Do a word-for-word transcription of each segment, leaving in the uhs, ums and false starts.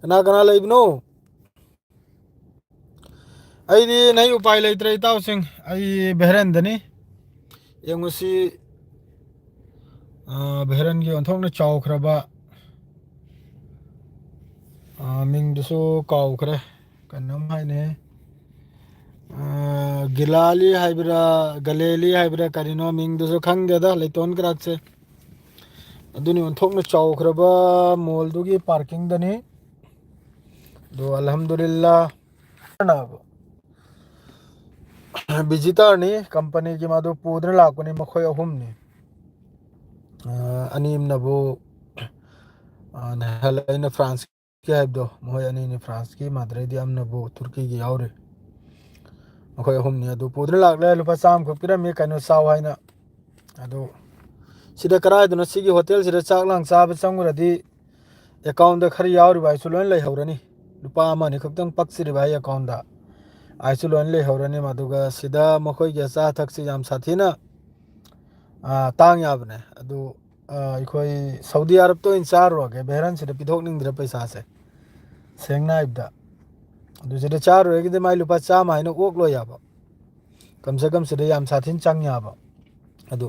ꯀꯅꯥ ꯀꯅꯥ ꯂꯩꯕꯅꯣ? ꯑꯩꯗꯤ ꯅꯩ ꯎꯄꯥꯏ ꯂꯩꯇ꯭ꯔꯦ, ꯏꯇꯥꯎꯁꯤꯡ꯫ ꯑꯩ ꯕꯦꯍꯔꯦꯟꯗꯅꯤ꯫ ꯌꯦꯡꯉꯨꯁꯤ, ꯑ, ꯕꯦꯍꯔꯦꯟꯒꯤ ꯑꯣꯟꯊꯣꯛꯅ ꯆꯥꯎꯈ꯭ꯔꯕ, ꯑ, ꯃꯤꯡꯗꯨꯁꯨ ꯀꯥꯎꯈ꯭ꯔꯦ꯫ ꯀꯩꯅꯣꯝ ꯍꯥꯏꯅꯦ꯫ ꯑ, ꯒꯤꯂꯥꯂꯤ ꯍꯥꯏꯕ꯭ꯔꯥ, ꯒꯂꯦꯂꯤ ꯍꯥꯏꯕ꯭ꯔꯥ, ꯀꯔꯤꯅꯣ ꯃꯤꯡꯗꯨꯁꯨ ꯈꯪꯗꯦꯗ, ꯂꯩꯇꯣꯟ ꯀꯔꯥꯛꯁꯦ꯫ ꯑꯗꯨꯅꯤ ꯑꯣꯟꯊꯣꯛꯅ ꯆꯥꯎꯈ꯭ꯔꯕ ꯃꯣꯜꯗꯨꯒꯤ ꯄꯥꯔꯀꯤꯡꯗꯅꯤ꯫ ꯑꯗꯣ ꯑꯜꯍꯝꯗꯨꯂꯤꯜꯂꯥ꯫ ꯚꯤꯖꯤꯇꯔꯅꯤ, ꯀꯝꯄꯅꯤꯒꯤ ꯃꯗꯨ ꯄꯨꯗꯨꯅ ꯂꯥꯛꯄꯅꯤ, ꯃꯈꯣꯏ ꯑꯍꯨꯝꯅꯤ꯫ ꯑ, ꯑꯅꯤ ꯑꯃꯅꯕꯨ, ꯑ, ꯅꯍꯥꯟ ꯑꯩꯅ ꯐ꯭ꯔꯥꯟꯁꯀꯤ ꯍꯥꯏꯕꯗꯣ, ꯃꯈꯣꯏ ꯑꯅꯤꯅꯤ ꯐ꯭ꯔꯥꯟꯁꯀꯤ, ꯃꯥꯗ꯭ꯔꯦꯗꯤ ꯑꯃꯅꯕꯨ ꯇꯨꯔꯀꯤꯒꯤ ꯌꯥꯎꯔꯤ꯫ ꯃꯈꯣꯏ ꯑꯍꯨꯝꯅꯤ ꯑꯗꯨ ꯄꯨꯗꯨꯅ ꯂꯥꯛꯂꯦ꯫ ꯂꯨꯄꯥ ꯆꯥꯝꯃꯈꯛ ꯄꯤꯔꯝꯃꯤ, ꯀꯩꯅꯣ ꯆꯥꯎ ꯍꯥꯏꯅ꯫ ꯑꯗꯨ ꯁꯤꯗ ꯀꯗꯥꯏꯗꯅꯣ, ꯁꯤꯒꯤ ꯍꯣꯇꯦꯜꯁꯤꯗ ꯆꯥꯛ ꯂꯥꯡ ꯆꯥꯕ ꯆꯪꯉꯨꯔꯗꯤ ꯑꯦꯀꯥꯎꯟꯗ ꯈꯔ ꯌꯥꯎꯔꯤꯕ ꯍꯥꯏꯁꯨ ꯂꯣꯏꯅ ꯂꯩꯍꯧꯔꯅꯤ꯫ ꯂꯨꯄꯥ ꯑꯃ ꯑꯅꯤꯈꯛꯇꯪ ꯄꯛꯆꯔꯤꯕ ꯑꯩ ꯑꯦꯀꯥꯎꯟꯗ ꯍꯥꯏꯁꯨ ꯂꯣꯏꯅ ꯂꯩꯍꯧꯔꯅꯤ꯫ ꯑꯗꯨꯒ ꯁꯤꯗ ꯃꯈꯣꯏꯒꯤ ꯑꯆꯥ ꯑꯊꯛꯁꯤ ꯌꯥꯝ ꯁꯥꯊꯤꯅ, ꯑꯥ, ꯇꯥꯡ ꯌꯥꯕꯅꯦ꯫ ꯑꯗꯨ, ꯑꯥ, ꯑꯩꯈꯣꯏ ꯁꯥꯎꯗꯤ ꯑꯔꯕꯇ ꯑꯣꯏꯅ ꯆꯥꯔꯨꯔꯒꯦ, ꯕꯦꯍꯔꯟꯁꯤꯗ ꯄꯤꯊꯣꯛꯅꯤꯡꯗ꯭ꯔꯦ ꯄꯩꯁꯥꯁꯦ, ꯁꯦꯡꯅ ꯍꯥꯏꯕꯗ꯫ ꯑꯗꯨ ꯁꯤꯗ ꯆꯥꯔꯨꯔꯒꯗꯤ ꯃꯥꯏ ꯂꯨꯄꯥ ꯆꯥꯝꯃ ꯍꯥꯏꯅ ꯑꯣꯛꯂꯣꯏ ꯌꯥꯕ꯫ ꯀꯝꯁꯦ ꯀꯝ ꯁꯤꯗ ꯌꯥꯝ ꯁꯥꯊꯤꯅ ꯆꯪ ꯌꯥꯕ꯫ ꯑꯗꯨ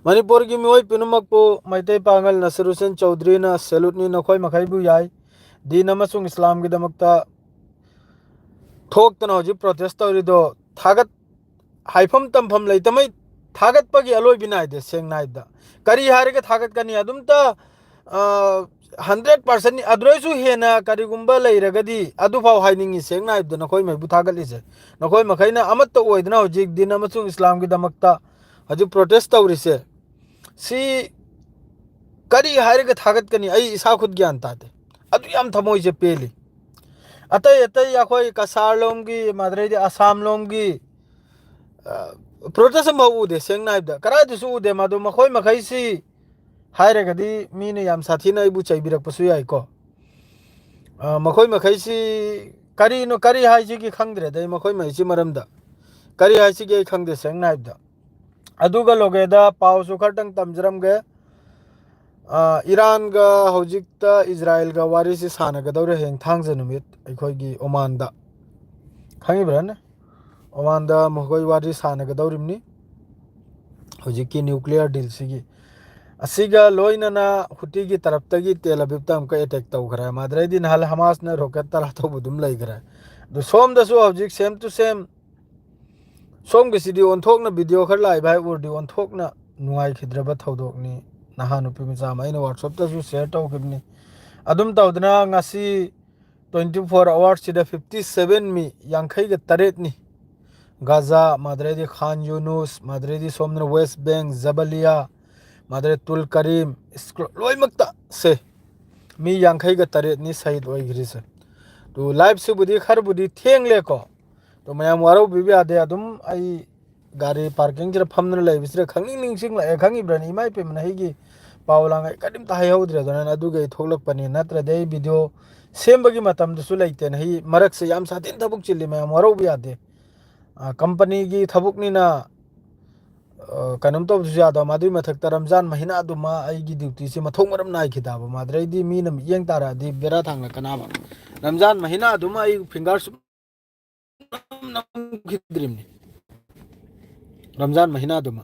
ꯃꯅꯤꯄꯨꯔꯒꯤ ꯃꯤꯑꯣꯏ ꯄꯨꯝꯅꯃꯛꯄꯨ ꯃꯩꯇꯩ ꯄꯥꯉꯜ ꯅꯁꯤꯔ ꯍꯨꯁꯦꯟ ꯆꯧꯗ꯭ꯔꯤꯅ salute ꯅꯤ, ꯅꯈꯣꯏ ꯃꯈꯩꯕꯨ ꯌꯥꯏ꯫ ꯗꯤꯟ ꯑꯃꯁꯨꯡ ꯏꯁꯂꯥꯝꯒꯤꯗꯃꯛꯇ ꯊꯣꯛꯇꯅ ꯍꯧꯖꯤꯛ protest ꯇꯧꯔꯤꯗꯣ ꯊꯥꯒꯠ-, ꯍꯥꯏꯐꯝ ꯇꯝꯐꯝ ꯂꯩꯇꯃꯩ ꯊꯥꯒꯠꯄꯒꯤ ꯑꯂꯣꯏꯕꯤ ꯅꯥꯏꯗꯦ, ꯁꯦꯡꯅ ꯍꯥꯏꯕꯗ꯫ ꯀꯔꯤ ꯍꯥꯏꯔꯒ ꯊꯥꯒꯠꯀꯅꯤ? ꯑꯗꯨꯝꯇ, ꯑ, hundred percent ꯑꯗꯨꯗꯩꯁꯨ ꯍꯦꯟꯅ ꯀꯔꯤꯒꯨꯝꯕ ꯂꯩꯔꯒꯗꯤ ꯑꯗꯨꯐꯥꯎ ꯍꯥꯏꯅꯤꯡꯉꯤ, ꯁꯦꯡꯅ ꯍꯥꯏꯕꯗ, ꯅꯈꯣꯏ ꯃꯩꯕꯨ ꯊꯥꯒꯠꯂꯤꯁꯦ꯫ ꯅꯈꯣꯏ ꯃꯈꯩꯅ ꯑꯃꯠꯇ ꯑꯣꯏꯗꯅ ꯍꯧꯖꯤꯛ ꯗꯤꯟ ꯑꯃꯁꯨꯡ ꯏꯁꯂꯥꯝꯒꯤꯗꯃꯛꯇ ꯍꯧꯖꯤꯛ protest ꯇꯧꯔꯤꯁꯦ, ꯁꯤ ꯀꯔꯤ ꯍꯥꯏꯔꯒ ꯊꯥꯒꯠꯀꯅꯤ? ꯑꯩ ꯏꯁꯥ ꯈꯨꯠ ꯒ꯭ꯌꯥꯟ ꯇꯥꯗꯦ꯫ ꯑꯗꯨ ꯌꯥꯝ ꯊꯃꯣꯏꯁꯦ ꯄꯦꯜꯂꯤ꯫ ꯑꯇꯩ ꯑꯇꯩ ꯑꯩꯈꯣꯏ ꯀꯁꯥꯔ ꯂꯣꯝꯒꯤ, ꯃꯗꯨꯗꯩꯗꯤ ꯑꯁꯥꯝ ꯂꯣꯝꯒꯤ, ꯑ, protest ꯑꯃꯐꯥꯎ ꯎꯗꯦ, ꯁꯦꯡꯅ ꯍꯥꯏꯕꯗ꯫ ꯀꯗꯥꯏꯗꯁꯨ ꯎꯗꯦ꯫ ꯃꯗꯨ ꯃꯈꯣꯏ ꯃꯈꯩꯁꯤ ꯍꯥꯏꯔꯒꯗꯤ ꯃꯤꯅ ꯌꯥꯝ ꯁꯥꯊꯤꯅ ꯑꯩꯕꯨ ꯆꯩꯕꯤꯔꯛꯄꯁꯨ ꯌꯥꯏꯀꯣ꯫ ꯑ, ꯃꯈꯣꯏ ꯃꯈꯩꯁꯤ ꯀꯔꯤꯅꯣ, ꯀꯔꯤ ꯍꯥꯏꯁꯤꯒꯦ ꯈꯪꯗ꯭ꯔꯦꯗ ꯑꯩ ꯃꯈꯣꯏ ꯃꯈꯩꯁꯤ ꯃꯔꯝꯗ꯫ ꯀꯔꯤ ꯍꯥꯏꯁꯤꯒꯦ ꯑꯩ ꯈꯪꯗꯦ, ꯁꯦꯡꯅ ꯍꯥꯏꯕꯗ꯫ ꯑꯗꯨꯒ ꯂꯣꯒꯦꯗ ꯄꯥꯎꯁꯨ ꯈꯔꯇꯪ ꯇꯝꯖꯔꯝꯒꯦ꯫ ꯏꯔꯥꯟꯒ ꯍꯧꯖꯤꯛꯇ ꯏꯖꯔꯥꯏꯜꯒ ꯋꯥꯔꯤꯁꯤ ꯁꯥꯟꯅꯒꯗꯧꯔꯦ, ꯍꯌꯦꯡ ꯊꯥꯡꯖ ꯅꯨꯃꯤꯠ ꯑꯩꯈꯣꯏꯒꯤ ꯑꯣꯃꯥꯟꯗ꯫ ꯈꯪꯉꯤꯕ꯭ꯔꯥꯅꯦ? ꯑꯣꯃꯥꯟꯗ ꯃꯈꯣꯏ ꯋꯥꯔꯤ ꯁꯥꯟꯅꯒꯗꯧꯔꯤꯕꯅꯤ ꯍꯧꯖꯤꯛꯀꯤ ꯅ꯭ꯌꯨꯀ꯭ꯂꯤꯌꯔ ꯗꯤꯜꯁꯤꯒꯤ꯫ ꯑꯁꯤꯒ ꯂꯣꯏꯅꯅ ꯍꯨꯇꯤꯒꯤ ꯇꯔꯞꯇꯒꯤ ꯇꯦꯜ ꯑꯕꯤꯕꯇ ꯑꯃꯨꯛꯀ ꯑꯦꯇꯦꯛ ꯇꯧꯈ꯭ꯔꯦ꯫ ꯃꯥꯗ꯭ꯔꯩꯗꯤ ꯅꯍꯥꯟ ꯍꯃꯥꯁꯅ ꯔꯣꯀꯦꯠ ꯇꯔꯥ ꯊꯧꯕ ꯑꯗꯨꯝ ꯂꯩꯈ꯭ꯔꯦ꯫ ꯑꯗꯨ ꯁꯣꯝꯗꯁꯨ ꯍꯧꯖꯤꯛ ꯁꯦꯝ ꯇꯨ ꯁꯦꯝ ꯁꯣꯝꯒꯤꯁꯤꯗꯤ ꯑꯣꯟꯊꯣꯛꯅ ꯚꯤꯗꯤꯑꯣ ꯈꯔ ꯂꯥꯛꯏꯕ ꯍꯥꯏ ꯎꯔꯗꯤ ꯑꯣꯟꯊꯣꯛꯅ ꯅꯨꯡꯉꯥꯏꯈꯤꯗ꯭ꯔꯕ ꯊꯧꯗꯣꯛꯅꯤ꯫ ꯅꯍꯥ ꯅꯨꯄꯤ ꯃꯆꯥ ꯑꯃ ꯑꯩꯅ ꯋꯥꯔꯛꯁꯣꯞꯇꯁꯨ ꯁꯤꯌꯔ ꯇꯧꯈꯤꯕꯅꯤ꯫ ꯑꯗꯨꯝ ꯇꯧꯗꯅ ꯉꯁꯤ ꯇ꯭ꯋꯦꯟꯇꯤ ꯐꯣꯔ ꯑꯋꯥꯔꯁꯁꯤꯗ ꯐꯤꯐꯇꯤ ꯁꯕꯦꯟ ꯃꯤ, ꯌꯥꯡꯈꯩꯒ ꯇꯔꯦꯠꯅꯤ꯫ ꯒꯥꯖꯥ, ꯃꯥꯗ꯭ꯔꯩꯗꯤ ꯈꯥꯟ ꯌꯨꯅꯨꯁ, ꯃꯥꯗ꯭ꯔꯩꯗꯤ ꯁꯣꯝꯗꯅ ꯋꯦꯁ ꯕꯦꯡ, ꯖꯕꯂꯤꯌꯥ, ꯃꯥꯗ꯭ꯔꯩ ꯇꯨꯜ ꯀꯔꯤꯝ, ꯏꯁꯀ꯭ꯂꯣ-, ꯂꯣꯏꯅꯃꯛꯇ ꯁꯦ ꯃꯤ ꯌꯥꯡꯈꯩꯒ ꯇꯔꯦꯠꯅꯤ ꯁꯍꯤꯗ ꯑꯣꯏꯈ꯭ꯔꯤꯁꯦ꯫ ꯑꯗꯨ ꯂꯥꯏꯐꯁꯤꯕꯨꯗꯤ ꯈꯔꯕꯨꯗꯤ ꯊꯦꯡꯂꯦꯀꯣ꯫ ꯑꯗꯣ ꯃꯌꯥꯝ ꯋꯥꯔꯧꯕꯤꯕ ꯌꯥꯗꯦ꯫ ꯑꯗꯨꯝ ꯑꯩ ꯒꯥꯔꯤ ꯄꯥꯔꯀꯤꯡꯁꯤꯗ ꯐꯝꯗꯨꯅ ꯂꯩꯕꯁꯤꯗ ꯈꯪꯅꯤꯡ ꯅꯤꯡꯁꯤꯡꯂꯛꯑꯦ, ꯈꯪꯉꯤꯕ꯭ꯔꯥꯅꯦ? ꯏꯃꯥ ꯏꯄꯦꯝꯃꯅ ꯑꯩꯒꯤ ꯄꯥꯎ ꯂꯥꯡ ꯑꯩ ꯀꯔꯤꯝꯇ ꯍꯥꯏꯍꯧꯗ꯭ꯔꯦꯗꯅ, ꯑꯗꯨꯒꯤ ꯑꯩ ꯊꯣꯛꯂꯛꯄꯅꯤ꯫ ꯅꯠꯇ꯭ꯔꯗꯤ ꯑꯩ ꯚꯤꯗꯤꯑꯣ ꯁꯦꯝꯕꯒꯤ ꯃꯇꯝꯗꯨꯁꯨ ꯂꯩꯇꯦꯅ꯫ ꯑꯩ ꯃꯔꯛꯁꯦ ꯌꯥꯝ ꯁꯥꯊꯤꯅ ꯊꯕꯛ ꯆꯤꯜꯂꯤ, ꯃꯌꯥꯝ ꯋꯥꯔꯧꯕ ꯌꯥꯗꯦ꯫ ꯑ, ꯀꯝꯄꯅꯤꯒꯤ ꯊꯕꯛꯅꯤꯅ, ꯑ, ꯀꯩꯅꯣꯝ ꯇꯧꯕꯁꯨ ꯌꯥꯗꯕ꯫ ꯃꯗꯨꯒꯤ ꯃꯊꯛꯇ ꯔꯝꯖꯥꯟ ꯃꯍꯤꯅꯥꯗꯨꯃ ꯑꯩꯒꯤ ꯗ꯭ꯌꯨꯇꯤꯁꯦ ꯃꯊꯣꯡ ꯃꯔꯝ ꯅꯥꯏꯈꯤꯗꯕ꯫ ꯃꯥꯗ꯭ꯔꯩꯗꯤ ꯃꯤꯅ ꯃꯤꯠꯌꯦꯡ ꯇꯥꯔꯛꯑꯗꯤ ꯕꯦꯔꯥ ꯊꯥꯡꯂꯛꯀꯅꯥꯕ꯫ ꯔꯝꯖꯥꯟ ꯃꯍꯤꯅꯥꯗꯨꯃ ꯑꯩ ꯐꯤꯡꯒꯔ ꯁꯨꯝ ꯅꯝꯈꯤꯗ꯭ꯔꯤꯕꯅꯤ, ꯔꯝꯖꯥꯟ ꯃꯍꯤꯅꯥꯗꯨꯃ꯫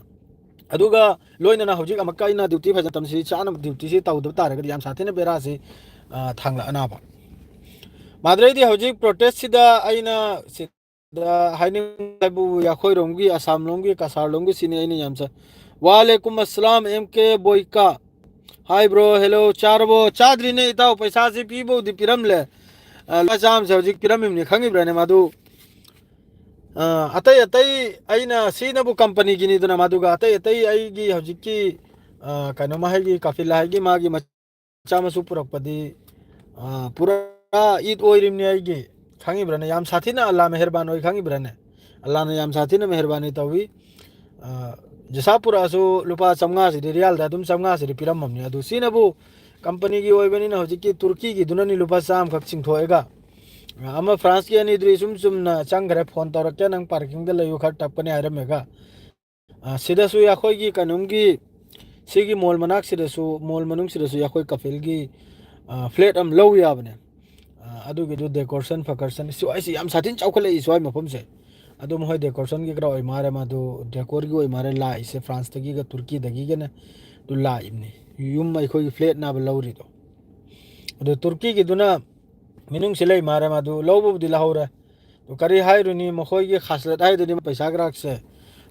ꯑꯗꯨꯒ ꯂꯣꯏꯅꯅ ꯍꯧꯖꯤꯛ ꯑꯃꯨꯛꯀ ꯑꯩꯅ ꯗ꯭ꯌꯨꯇꯤ ꯐꯖꯅ ꯇꯝꯁꯤ ꯆꯥꯅ ꯗ꯭ꯌꯨꯇꯤꯁꯤ ꯇꯧꯗꯕ ꯇꯥꯔꯒꯗꯤ ꯌꯥꯝ ꯁꯥꯊꯤꯅ ꯕꯦꯔꯥꯁꯤ, ꯑ, ꯊꯥꯡꯂꯛꯑꯅꯥꯕ꯫ ꯃꯥꯗ꯭ꯔꯩꯗꯤ ꯍꯧꯖꯤꯛ ꯄ꯭ꯔꯣꯇꯦꯁꯁꯤꯗ ꯑꯩꯅ ꯁꯤꯗ ꯍꯥꯏꯅꯤꯡꯕ ꯍꯥꯏꯕꯨ ꯌꯥꯈꯣꯏꯔꯣꯝꯒꯤ, ꯑꯁꯥꯝ ꯂꯣꯝꯒꯤ, ꯀꯁꯥꯔ ꯂꯣꯝꯒꯤ ꯁꯤꯅꯤ ꯑꯩꯅ ꯌꯥꯝ ꯆ-, ꯋꯥꯂꯦꯀꯨꯝ ꯑꯁꯂꯥꯝ ꯑꯦꯝ ꯀꯦ ꯕꯣꯏꯀꯥ꯫ ꯍꯥꯏ ꯕ꯭ꯔꯣ, ꯍꯦꯜꯂꯣ, ꯆꯥꯔꯕꯣ? ꯆꯥꯗ꯭ꯔꯤꯅꯦ ꯏꯇꯥꯎ, ꯄꯩꯁꯥꯁꯤ ꯄꯤꯕꯕꯨꯗꯤ ꯄꯤꯔꯝꯂꯦ꯫ ꯑ, ꯂꯨꯄꯥ ꯆꯥꯝꯃꯁꯦ ꯍꯧꯖꯤꯛ ꯄꯤꯔꯝꯃꯤꯕꯅꯤ, ꯈꯪꯉꯤꯕ꯭ꯔꯥꯅꯦ ꯃꯥꯗꯨ? ꯑ, ꯑꯇꯩ ꯑꯇꯩ ꯑꯩꯅ ꯁꯤꯅꯕꯨ ꯀꯝꯄꯅꯤꯒꯤꯅꯤꯗꯅ ꯃꯥꯗꯨꯒ ꯑꯇꯩ ꯑꯇꯩ ꯑꯩꯒꯤ ꯍꯧꯖꯤꯛꯀꯤ, ꯑ, ꯀꯩꯅꯣꯃ ꯍꯥꯏꯒꯤ, ꯀꯥꯐꯤꯂꯥ ꯍꯥꯏꯒꯤ ꯃꯥꯒꯤ ꯃꯆꯥ ꯃꯁꯨ ꯄꯨꯔꯛꯄꯗꯤ, ꯑ, ꯄꯨꯔꯥ ꯏꯗ ꯑꯣꯏꯔꯤꯕꯅꯤ ꯑꯩꯒꯤ꯫ ꯈꯪꯉꯤꯕ꯭ꯔꯥꯅꯦ? ꯌꯥꯝ ꯁꯥꯊꯤꯅ ꯑꯜꯂꯥ ꯃꯦꯍꯔꯕꯥꯟ ꯑꯣꯏ, ꯈꯪꯉꯤꯕ꯭ꯔꯥꯅꯦ? ꯑꯜꯂꯥꯅ ꯌꯥꯝ ꯁꯥꯊꯤꯅ ꯃꯦꯍꯔꯕꯥꯅꯤ ꯇꯧꯏ꯫ ꯑ, ꯖꯁꯥ ꯄꯨꯔꯛꯑꯁꯨ ꯂꯨꯄꯥ ꯆꯥꯝꯃꯉꯥꯁꯤꯗꯤ, ꯔꯤꯌꯥꯜꯗ ꯑꯗꯨꯝ ꯆꯥꯝꯃꯉꯥꯁꯤꯗꯤ ꯄꯤꯔꯝꯃꯕꯅꯤ꯫ ꯑꯗꯨ ꯁꯤꯅꯕꯨ ꯀꯝꯄꯅꯤꯒꯤ ꯑꯣꯏꯕꯅꯤꯅ ꯍꯧꯖꯤꯛꯀꯤ ꯇꯨꯔꯀꯤꯒꯤꯗꯨꯅꯅꯤ ꯂꯨꯄꯥ ꯆꯥꯝꯃꯈꯛ ꯆꯤꯡꯊꯣꯛꯑꯒ, ꯑ, ꯑꯃ ꯐ꯭ꯔꯥꯟꯁꯀꯤ ꯑꯅꯤꯗꯨꯗꯤ ꯏꯆꯨꯝ ꯆꯨꯝꯅ ꯆꯪꯈ꯭ꯔꯦ, ꯐꯣꯟ ꯇꯧꯔꯛꯀꯦ, ꯅꯪ ꯄꯥꯔꯀꯤꯡꯗ ꯂꯩꯌꯨ, ꯈꯔ ꯇꯞꯀꯅꯤ ꯍꯥꯏꯔꯝꯃꯒ꯫ ꯑ, ꯁꯤꯗꯁꯨ ꯑꯩꯈꯣꯏꯒꯤ ꯀꯩꯅꯣꯝꯒꯤ ꯁꯤꯒꯤ ꯃꯣꯜ ꯃꯅꯥꯛꯁꯤꯗꯁꯨ, ꯃꯣꯜ ꯃꯅꯨꯡꯁꯤꯗꯁꯨ ꯑꯩꯈꯣꯏ ꯀꯄꯤꯜꯒꯤ, ꯑ, ꯐ꯭ꯂꯦꯠ ꯑꯃ ꯂꯧ ꯌꯥꯕꯅꯦ꯫ ꯑ, ꯑꯗꯨꯒꯤꯗꯨ ꯗꯦꯀꯣꯔꯁꯟ ꯐꯀꯔꯁꯟ ꯁꯤꯋꯥꯏꯁꯤ ꯌꯥꯝ ꯁꯥꯊꯤꯅ ꯆꯥꯎꯈꯠꯂꯛꯏ ꯁ꯭ꯋꯥꯏ ꯃꯐꯝꯁꯦ꯫ ꯑꯗꯨ ꯃꯈꯣꯏ ꯗꯦꯀꯣꯔꯁꯟꯒꯤ ꯈꯔ ꯑꯣꯏ ꯃꯥꯜꯂꯦ, ꯃꯗꯨ ꯗꯦꯀꯣꯔꯒꯤ ꯑꯣꯏ ꯃꯥꯜꯂꯦ ꯂꯥꯛꯏꯁꯦ, ꯐ꯭ꯔꯥꯟꯁꯇꯒꯤꯒ ꯇꯨꯔꯀꯤꯗꯒꯤꯒꯅ ꯑꯗꯨ ꯂꯥꯛꯏꯕꯅꯤ꯫ ꯌꯨꯝ ꯑꯩꯈꯣꯏꯒꯤ ꯐ꯭ꯂꯦꯠꯅꯦꯕ ꯂꯧꯔꯤꯗꯣ꯫ ꯑꯗꯨ ꯇꯨꯔꯀꯤꯒꯤꯗꯨꯅ ꯃꯅꯨꯡꯁꯤ ꯂꯩ ꯃꯥꯜꯂꯦ, ꯃꯗꯨ ꯂꯧꯕꯕꯨꯗꯤ ꯂꯧꯍꯧꯔꯦ꯫ ꯑꯗꯨ ꯀꯔꯤ ꯍꯥꯏꯔꯨꯅꯤ, ꯃꯈꯣꯏꯒꯤ ꯈꯥꯁꯂꯠ ꯍꯥꯏꯗꯨꯗꯤ ꯄꯩꯁꯥ ꯈꯔꯥꯛꯁꯦ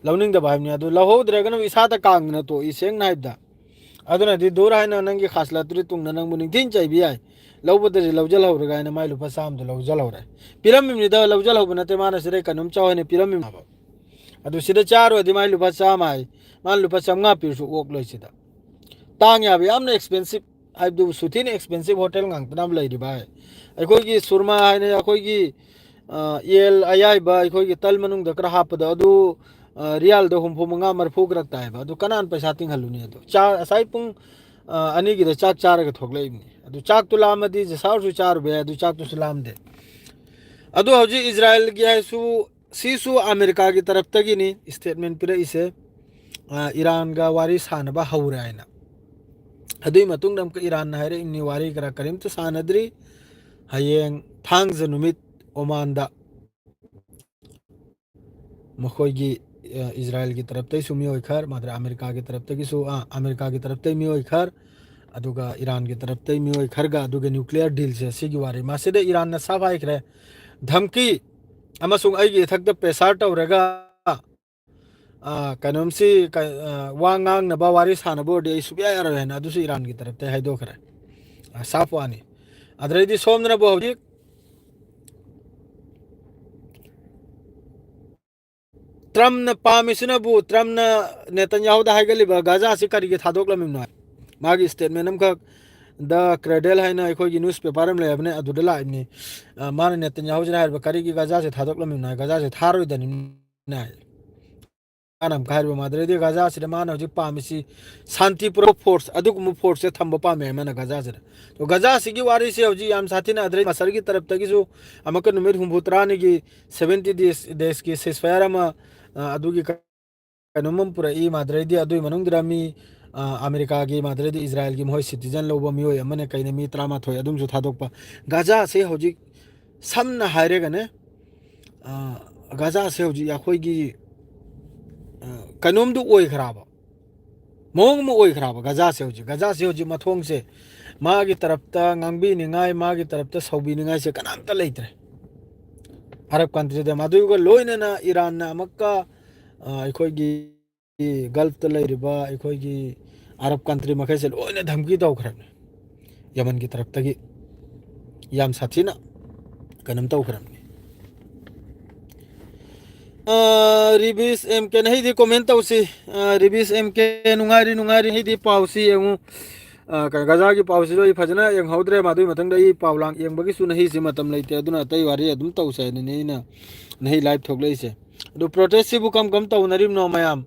ꯂꯧꯅꯤꯡꯗꯕ ꯍꯥꯏꯕꯅꯤ꯫ ꯑꯗꯨ ꯂꯧꯍꯧꯗ꯭ꯔꯒꯅ ꯏꯁꯥꯗ ꯀꯥꯡꯗꯅ ꯇꯣꯛꯏ, ꯁꯦꯡꯅ ꯍꯥꯏꯕꯗ꯫ ꯑꯗꯨꯅꯗꯤ ꯗꯨꯔ ꯍꯥꯏꯅ ꯅꯪꯒꯤ ꯈꯥꯁꯂꯠꯇꯨꯗꯤ ꯇꯨꯡꯗ ꯅꯪꯕꯨ ꯅꯤꯡꯊꯤꯅ ꯆꯩꯕ ꯌꯥꯏ꯫ ꯂꯧꯕꯗꯗꯤ ꯂꯧꯖꯜꯍꯧꯔꯒ ꯍꯥꯏꯅ ꯃꯥꯏ ꯂꯨꯄꯥ ꯆꯥꯝꯃꯗꯣ ꯂꯧꯖꯜꯍꯧꯔꯦ꯫ ꯄꯤꯔꯝꯃꯤꯕꯅꯤꯗ, ꯂꯧꯖꯜꯍꯧꯕ ꯅꯠꯇꯦ, ꯃꯥꯅ ꯁꯤꯗꯩ ꯀꯩꯅꯣꯝ ꯆꯥꯎ ꯍꯥꯏꯅ ꯄꯤꯔꯝꯃꯤꯕꯅꯦꯕ꯫ ꯑꯗꯨ ꯁꯤꯗ ꯆꯥꯔꯨꯔꯗꯤ ꯃꯥꯏ ꯂꯨꯄꯥ ꯆꯥꯝꯃ ꯍꯥꯏ, ꯃꯥꯅ ꯂꯨꯄꯥ ꯆꯥꯝꯃꯉꯥ ꯄꯤꯔꯁꯨ ꯑꯣꯛꯂꯣꯏ ꯁꯤꯗ꯫ ꯇꯥꯡ ꯌꯥꯕ, ꯌꯥꯝꯅ ꯑꯦꯛꯁꯄꯦꯟꯁꯤꯞ ꯍꯥꯏꯕꯗꯨ ꯁꯨꯊꯤꯅ ꯑꯦꯛꯁꯄꯦꯟꯁꯤꯞ ꯍꯣꯇꯦꯜ ꯉꯥꯛꯇꯅ ꯑꯃ ꯂꯩꯔꯤꯕ ꯍꯥꯏ꯫ ꯑꯩꯈꯣꯏꯒꯤ ꯁꯨꯔꯃꯥ ꯍꯥꯏꯅ ꯑꯩꯈꯣꯏꯒꯤ, ꯑ, ꯌꯦꯜ ꯑꯌꯥꯏꯕ ꯑꯩꯈꯣꯏꯒꯤ ꯇꯜ ꯃꯅꯨꯡꯗ ꯈꯔ ꯍꯥꯞꯄꯗꯣ ꯑꯗꯨ, ꯑ, ꯔꯤꯌꯥꯜꯗ ꯍꯨꯝꯐꯨ ꯃꯉꯥ ꯃꯔꯤꯐꯨ ꯈꯔ ꯇꯥꯏꯕ꯫ ꯑꯗꯨ ꯀꯅꯥꯅ ꯄꯩꯁꯥ ꯇꯤꯡꯍꯜꯂꯨꯅꯤ? ꯑꯗꯨ ꯆꯥ-, ꯉꯁꯥꯏ ꯄꯨꯡ, ꯑ, ꯑꯅꯤꯒꯤꯗ ꯆꯥꯛ ꯆꯥꯔꯒ ꯊꯣꯛꯂꯛꯏꯕꯅꯤ꯫ ꯑꯗꯨ ꯆꯥꯛꯇꯨ ꯂꯥꯝꯃꯗꯤ ꯖꯁꯥꯎꯔꯁꯨ ꯆꯥꯔꯨꯕ ꯌꯥꯏ, ꯑꯗꯨ ꯆꯥꯛꯇꯨꯁꯨ ꯂꯥꯝꯗꯦ꯫ ꯑꯗꯨ ꯍꯧꯖꯤꯛ ꯏꯖꯔꯥꯏꯜꯒꯤ ꯍꯥꯏꯁꯨ, ꯁꯤꯁꯨ ꯑꯃꯦꯔꯤꯀꯥꯒꯤ ꯇꯔꯞꯇꯒꯤꯅꯤ ꯁ꯭ꯇꯦꯠꯃꯦꯟ ꯄꯤꯔꯛꯏꯁꯦ꯫ ꯑ, ꯏꯔꯥꯟꯒ ꯋꯥꯔꯤ ꯁꯥꯟꯅꯕ ꯍꯧꯔꯦ ꯍꯥꯏꯅ꯫ ꯑꯗꯨꯒꯤ ꯃꯇꯨꯡꯗ ꯑꯃꯨꯛꯀ ꯏꯔꯥꯟꯅ ꯍꯥꯏꯔꯛꯏꯅꯤ, ꯋꯥꯔꯤ ꯀꯔꯥ ꯀꯔꯤꯝꯇ ꯁꯥꯟꯅꯗ꯭ꯔꯤ꯫ ꯍꯌꯦꯡ ꯊꯥꯡꯖ ꯅꯨꯃꯤꯠ ꯑꯣꯃꯥꯟꯗ ꯃꯈꯣꯏꯒꯤ, ꯑ, ꯏꯖꯔꯥꯏꯜꯒꯤ ꯇꯔꯞꯇꯒꯤꯁꯨ ꯃꯤꯑꯣꯏ ꯈꯔ, ꯃꯥꯗ꯭ꯔ ꯑꯃꯦꯔꯤꯀꯥꯒꯤ ꯇꯔꯞꯇꯒꯤꯁꯨ, ꯑ, ꯑꯃꯦꯔꯤꯀꯥꯒꯤ ꯇꯔꯞꯇꯒꯤ ꯃꯤꯑꯣꯏ ꯈꯔ, ꯑꯗꯨꯒ ꯏꯔꯥꯟꯒꯤ ꯇꯔꯞꯇꯒꯤ ꯃꯤꯑꯣꯏ ꯈꯔꯒ, ꯑꯗꯨꯒ ꯅ꯭ꯌꯨꯀ꯭ꯂꯤꯌꯔ ꯗꯤꯜꯁꯦ, ꯁꯤꯒꯤ ꯋꯥꯔꯤ꯫ ꯃꯁꯤꯗ ꯏꯔꯥꯟꯅ ꯁꯥꯐ ꯍꯥꯏꯈ꯭ꯔꯦ, ꯙꯝꯀꯤ ꯑꯃꯁꯨꯡ ꯑꯩꯒꯤ ꯏꯊꯛꯇ ꯄ꯭ꯔꯦꯁꯥꯔ ꯇꯧꯔꯒ, ꯑ, ꯀꯩꯅꯣꯝꯁꯤ, ꯀ-, ꯑ, ꯋꯥ ꯉꯥꯡꯅꯕ, ꯋꯥꯔꯤ ꯁꯥꯟꯅꯕ ꯑꯣꯏꯔꯗꯤ ꯑꯩ ꯁꯨꯛꯌꯥ ꯌꯥꯔꯣꯏ ꯍꯥꯏꯅ ꯑꯗꯨꯁꯨ ꯏꯔꯥꯟꯒꯤ ꯇꯔꯞꯇꯒꯤ ꯍꯥꯏꯗꯣꯛꯈ꯭ꯔꯦ꯫ ꯑ, ꯁꯥꯐ ꯋꯥꯅꯤ꯫ ꯑꯗꯨꯗꯩꯗꯤ ꯁꯣꯝꯗꯅꯕꯨ ꯍꯧꯖꯤꯛ ꯇ꯭ꯔꯝꯞꯅ ꯄꯥꯝꯃꯤꯁꯤꯅꯕꯨ, ꯇ꯭ꯔꯝꯞꯅ ꯅꯦꯇꯟꯌꯥꯍꯨꯗ ꯍꯥꯏꯒꯠꯂꯤꯕ ꯒꯥꯖꯥꯁꯤ ꯀꯔꯤꯒꯤ ꯊꯥꯗꯣꯛꯂꯝꯃꯤꯕꯅꯣ ꯍꯥꯏ꯫ ꯃꯥꯒꯤ ꯁ꯭ꯇꯦꯠꯃꯦꯟ ꯑꯃꯈꯛ ꯗ ꯀ꯭ꯔꯦꯗꯦꯜ ꯍꯥꯏꯅ ꯑꯩꯈꯣꯏꯒꯤ ꯅ꯭ꯌꯨꯁꯄꯦꯄꯔ ꯑꯃ ꯂꯩꯕꯅꯦ, ꯑꯗꯨꯗ ꯂꯥꯛꯏꯕꯅꯤ꯫ ꯑ, ꯃꯥꯅ ꯅꯦꯇꯟꯌꯥꯍꯨꯁꯤꯅ ꯍꯥꯏꯔꯤꯕ ꯀꯔꯤꯒꯤ ꯒꯥꯖꯥꯁꯦ ꯊꯥꯗꯣꯛꯂꯝꯃꯤꯕꯅꯣ ꯍꯥꯏ, ꯒꯥꯖꯥꯁꯦ ꯊꯥꯔꯣꯏꯗꯕꯅꯤ ꯍꯥꯏ꯫ ꯃꯥꯅ ꯑꯃꯨꯛꯀ ꯍꯥꯏꯔꯤꯕ ꯃꯥꯗ꯭ꯔꯦꯗꯤ ꯒꯥꯖꯥꯁꯤꯗ ꯃꯥꯅ ꯍꯧꯖꯤꯛ ꯄꯥꯝꯃꯤꯁꯤ ꯁꯥꯟꯇꯤ ꯄꯨꯔꯛꯄ ꯐꯣꯔꯁ, ꯑꯗꯨꯒꯨꯝꯕ ꯐꯣꯔꯁꯁꯦ ꯊꯝꯕ ꯄꯥꯝꯃꯦ ꯃꯥꯅ ꯒꯥꯖꯥꯁꯤꯗ꯫ ꯑꯗꯣ ꯒꯥꯖꯥꯁꯤꯒꯤ ꯋꯥꯔꯤꯁꯦ ꯍꯧꯖꯤꯛ ꯌꯥꯝ ꯁꯥꯊꯤꯅ, ꯑꯗꯨꯗꯩ ꯃꯁꯔꯒꯤ ꯇꯔꯞꯇꯒꯤꯁꯨ ꯑꯃꯨꯛꯀ ꯅꯨꯃꯤꯠ ꯍꯨꯝꯐꯨ ꯇꯔꯥꯅꯤꯒꯤ, ꯁꯚꯦꯟꯇꯤ ꯗꯦꯖ, ꯗꯦꯖꯀꯤ ceasefire ꯑꯃ, ꯑ, ꯑꯗꯨꯒꯤ ꯀꯩꯅꯣꯝ ꯑꯃ ꯄꯨꯔꯛꯏ, ꯃꯥꯗ꯭ꯔꯦꯗꯤ ꯑꯗꯨꯒꯤ ꯃꯅꯨꯡꯗꯨꯗ ꯃꯤ, ꯑ, ꯑꯃꯦꯔꯤꯀꯥꯒꯤ, ꯃꯥꯗꯔꯗꯤ ꯏꯖꯔꯥꯏꯜꯒꯤ ꯃꯈꯣꯏ citizen ꯂꯧꯕ ꯃꯤꯑꯣꯏ ꯑꯃꯅ ꯀꯩꯅ ꯃꯤ ꯇꯔꯥꯃꯥꯊꯣꯏ ꯑꯗꯨꯝꯁꯨ ꯊꯥꯗꯣꯛꯄ꯫ ꯒꯥꯖꯥꯁꯦ ꯍꯧꯖꯤꯛ ꯁꯝꯅ ꯍꯥꯏꯔꯒꯅꯦ, ꯑ, ꯒꯥꯖꯥꯁꯦ ꯍꯧꯖꯤꯛ ꯑꯩꯈꯣꯏꯒꯤ, ꯑ, ꯀꯩꯅꯣꯝꯗꯨ ꯑꯣꯏꯈ꯭ꯔꯕ, ꯃꯑꯣꯡ ꯑꯃ ꯑꯣꯏꯈ꯭ꯔꯕ ꯒꯥꯖꯥꯁꯦ ꯍꯧꯖꯤꯛ꯫ ꯒꯥꯖꯥꯁꯦ ꯍꯧꯖꯤꯛ ꯃꯊꯣꯡꯁꯦ ꯃꯥꯒꯤ ꯇꯔꯞꯇ ꯉꯥꯡꯕꯤꯅꯤꯡꯉꯥꯏ, ꯃꯥꯒꯤ ꯇꯔꯞꯇ ꯁꯧꯕꯤꯅꯤꯡꯉꯥꯏꯁꯦ ꯀꯅꯥꯝꯇ ꯂꯩꯇ꯭ꯔꯦ꯫ ꯑꯔꯕ countryꯗ, ꯃꯗꯨꯒ ꯂꯣꯏꯅꯅ ꯏꯔꯥꯟꯅ ꯑꯃꯨꯛꯀ, ꯑ, ꯑꯩꯈꯣꯏꯒꯤ ꯒꯜꯐꯇ ꯂꯩꯔꯤꯕ ꯑꯩꯈꯣꯏꯒꯤ ꯑꯔꯕ country ꯃꯈꯩꯁꯦ ꯂꯣꯏꯅ ꯙꯝꯀꯤ ꯇꯧꯈ꯭ꯔꯕꯅꯤ꯫ ꯌꯃꯟꯒꯤ ꯇꯔꯞꯇꯒꯤ ꯌꯥꯝ ꯁꯥꯊꯤꯅ ꯀꯩꯅꯣꯝ ꯇꯧꯈ꯭ꯔꯕꯅꯤ꯫ ꯑ, ꯔꯤꯕꯤꯁ M K ꯅ ꯍꯩꯗꯤ comment ꯇꯧꯁꯤ꯫ ꯑ, ꯔꯤꯕꯤꯁ M K, ꯅꯨꯡꯉꯥꯏꯔꯤ, ꯅꯨꯡꯉꯥꯏꯔꯤ, ꯍꯩꯗꯤ ꯄꯥꯎꯁꯤ ꯌꯦꯡꯉꯨ꯫ ꯑ, ꯀ-, ꯒꯖꯥꯒꯤ ꯄꯥꯎꯁꯤꯁꯨ ꯑꯩ ꯐꯖꯅ ꯌꯦꯡꯍꯧꯗ꯭ꯔꯦ, ꯃꯗꯨꯒꯤ ꯃꯊꯪꯗ ꯑꯩ ꯄꯥꯎ ꯂꯥꯡ ꯌꯦꯡꯕꯒꯤꯁꯨ ꯅꯍꯩꯁꯦ ꯃꯇꯝ ꯂꯩꯇꯦ, ꯑꯗꯨꯅ ꯑꯇꯩ ꯋꯥꯔꯤ ꯑꯗꯨꯝ ꯇꯧꯁꯦ ꯍꯥꯏꯅꯅꯦ ꯑꯩꯅ ꯅꯍꯩ live ꯊꯣꯛꯂꯛꯏꯁꯦ꯫ ꯑꯗꯨ protestꯁꯤꯕꯨ ꯀꯝ ꯀꯝ ꯇꯧꯅꯔꯤꯕꯅꯣ ꯃꯌꯥꯝ?